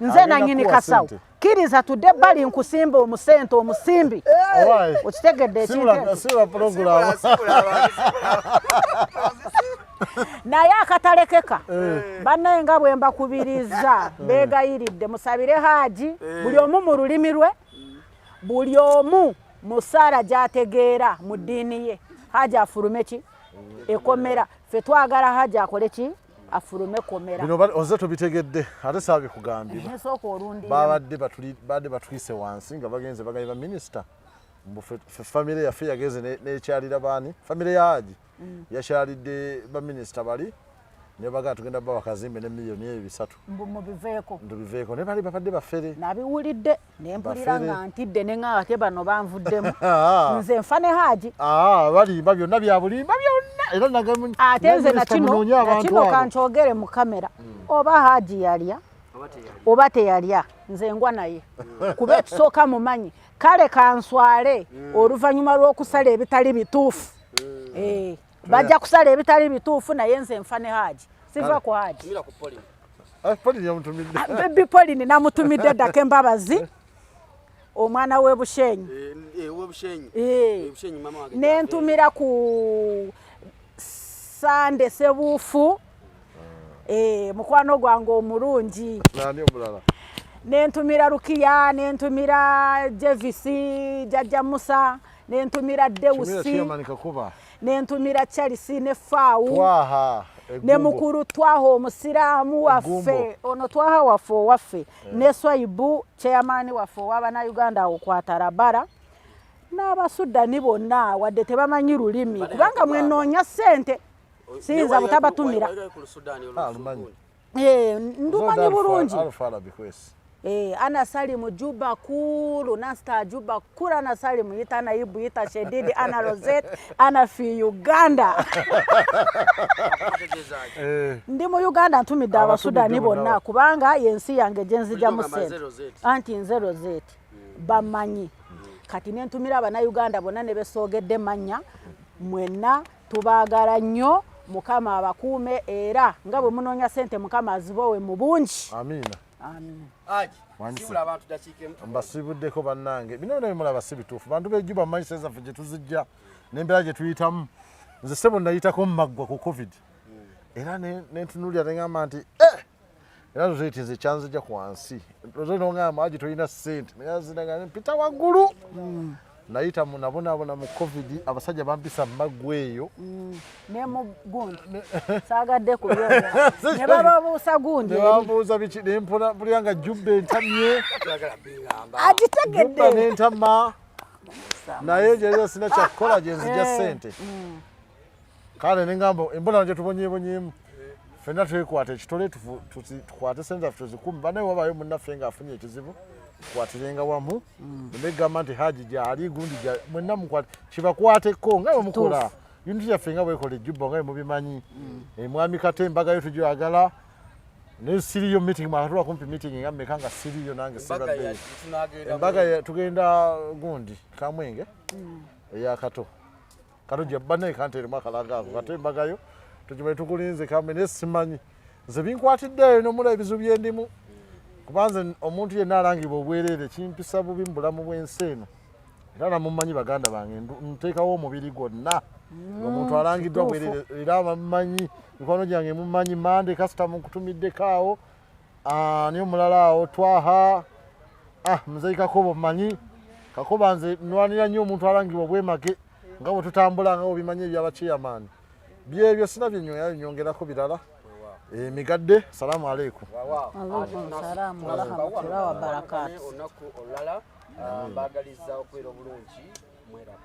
Nze nannyini kasawo. Kkiriza tudde ebbali nkusimba omusente omusimbi. Okitegedde ekintu. Naye akatalekeka bannaye, nga bwe mbakubiriza, beegayiridde musabire Haaji, buli omu mu lulimi lwe, buli omu mu ssaala gy'ategeera mu ddiini ye, Haaji afulume ki ekomera. Ffe twagala Haaji akole ki? Afulume komera. Bino oze tobitegedde, ate saabikugambye. Sooka olundi. Babadde badde batwise wansi nga bagenze bagambye baminisita mbu ffe famire yaffe yagenze nekyalira baani, famire ya Haji yakyalidde baminisita bali ne bagamba tugenda bawa kazimbe ne miliyoni 300. Mbu mubiveeko. Ntubiveeko ne bali babadde bafere. Nabiwulidde nempulira Bafere. nga ntidde, ne ŋŋamba ate bano banvuddemu. Ah. Nze nfa ne Haaji. Ah, balimba, byonna bya bulimba byonna, era Ate nze nakino munoonye abantu nakino abo. Kankyogere mu kamera, oba Haaji yalya oba teyalya, nze ngwa naye, kuba ekisooka mumanyi. Kale kanswale oluvannyuma lw'okusala ebitali bituufu. Eh, bajja kusala ebitali bituufu, naye nze nfa ne Haaji, siva ku Haaji. Tumira ku Pauline. Ah, Pauline yamutumidde. Baby Pauline namutumidde ddako embabazi, omwana w'e Bushenyi. Webushenyi. Eh. Bushenyi mama wange. Nentumira ku Sande Sebuufu, eh, mukwano gwange omulungi. Nani omulala? Nentumira Rukiya, nentumira Jevisi, Jajja Musa, nentumira Tumira Deusi, Chairman Kakuba. Nentumira Charles ne Faawu Twaha ne Egumbo. mukulu Twaha omusiraamu waffe. Egumbo. Ono Twaha waffe owaffe ne Swaibu chairman waffe ow'abannayuganda awo kwatarabara n'Abasudani bonna, wadde tebamanyi lulimi, kubanga mwenoonya ssente siyinza butabatumira. Ah, lumanyi. Eh, ndumanyi bulungi. Alfa Arabi kwesi. Eh, ana salimu Juba kulu nasta Juba kulu, ana salimu yita naibu yita shedidi, ana Rosette, ana fi Uganda. Eh, Ndi mu Uganda, ntumidde Abasudani Abatumidde bonna. bonna, kubanga yensi yange gye nzijamu Bulijjo ogamba sente. nze Rosette. Anti nze Rosette, bamanyi. Kati nentumira Abannayuganda bonna ne besoogedde mannya, mwenna tubaagala nnyo, Mukama abakuume, era nga bwe munoonya sente, Mukama azibowe mu bungi. Amiina. Amiina. Haji, Wansi. sibula abantu dakiika emu. Mbasibuddeko bannange, bino byonna bimulaba si bituufu. Bantu b'ejjuba mumanyi sente zaffe gye tuzijja n'embeera gye tuyitamu. Nze ssebo nayitako maggwa ku COVID, era nentunuulira neŋŋamba nti eh! Era Rosette nze kyanzija ku wansi. Rosette noŋŋamba, "Haji, tolina ssente," naye zinaga mpita waggulu. Nayita mu nabonaabona mu COVID, abasajja bampisa maggwa eyo. Ne mu gundi saagadde kubyogera, ne bababuusa gundi Ne eri. bambuuza biki, nempona mpulira nga jubba entamye. Toyagala bingamba. Jubba Agitegedde. nentama, naye gyeza sina kyakukola gye nzija ssente. Kale neŋŋamba embona gye tubonyeebonyeemu ffenna, twekwata ekitole, tukwate sente zaffe tuzikume. Banaye wabayo munnaffe ng'afunye ekizibu, tukwatirenga wamu. Nemegamba nti Haji gyali, gundi gyali, mwenna mukwate kibakwateko nga bwe mukola unity yaffe nga bwekola ejjubba, nga bwe mubimanyi. Eh, mwami Kate, embaga yo tugyagala, naye siriyo meeting, mwakatula kumpi meeting nga mmeka nga siriyo nange. Embaga ya sibaddeyo. tunagenda. Embaga tugenda gundi Kamwenge eya Kato. Kato gye banaye kanteeremu akalanga ako Kato, embagayo tugimanyi, tukulinze kamwe. Naye simanyi nze binkwatiddeeyo nomula ebizibu byendimu, kuba nze omuntu yenna alangibwa obwereere kimpisa bubi mu bulamu bw'ensi eno, era namumanyi baganda bange, nteekawo omubiri gwonna omuntu alangiddwa Kituufu. bwereere. Era bamumanyi, mikwano gyange mumanyi, mande kasita mukutumiddeko awo. Ah, niyo omulala awo Twaha, ah, muzeyi Kakobo, mmanyi Kakoba. Nze nwanira nnyo omuntu alangibwa obwemage nga bwe tutambula, nga bwebimanyi ebyabacheyamaani byebyo sina byenyoya nyongerako birala. Emigadde, salaamu aleikum. Alaikum salaamu warahmatullahi wabarakatu. Olunaku olulala, mbagaliza okubeera obulungi, mweraba.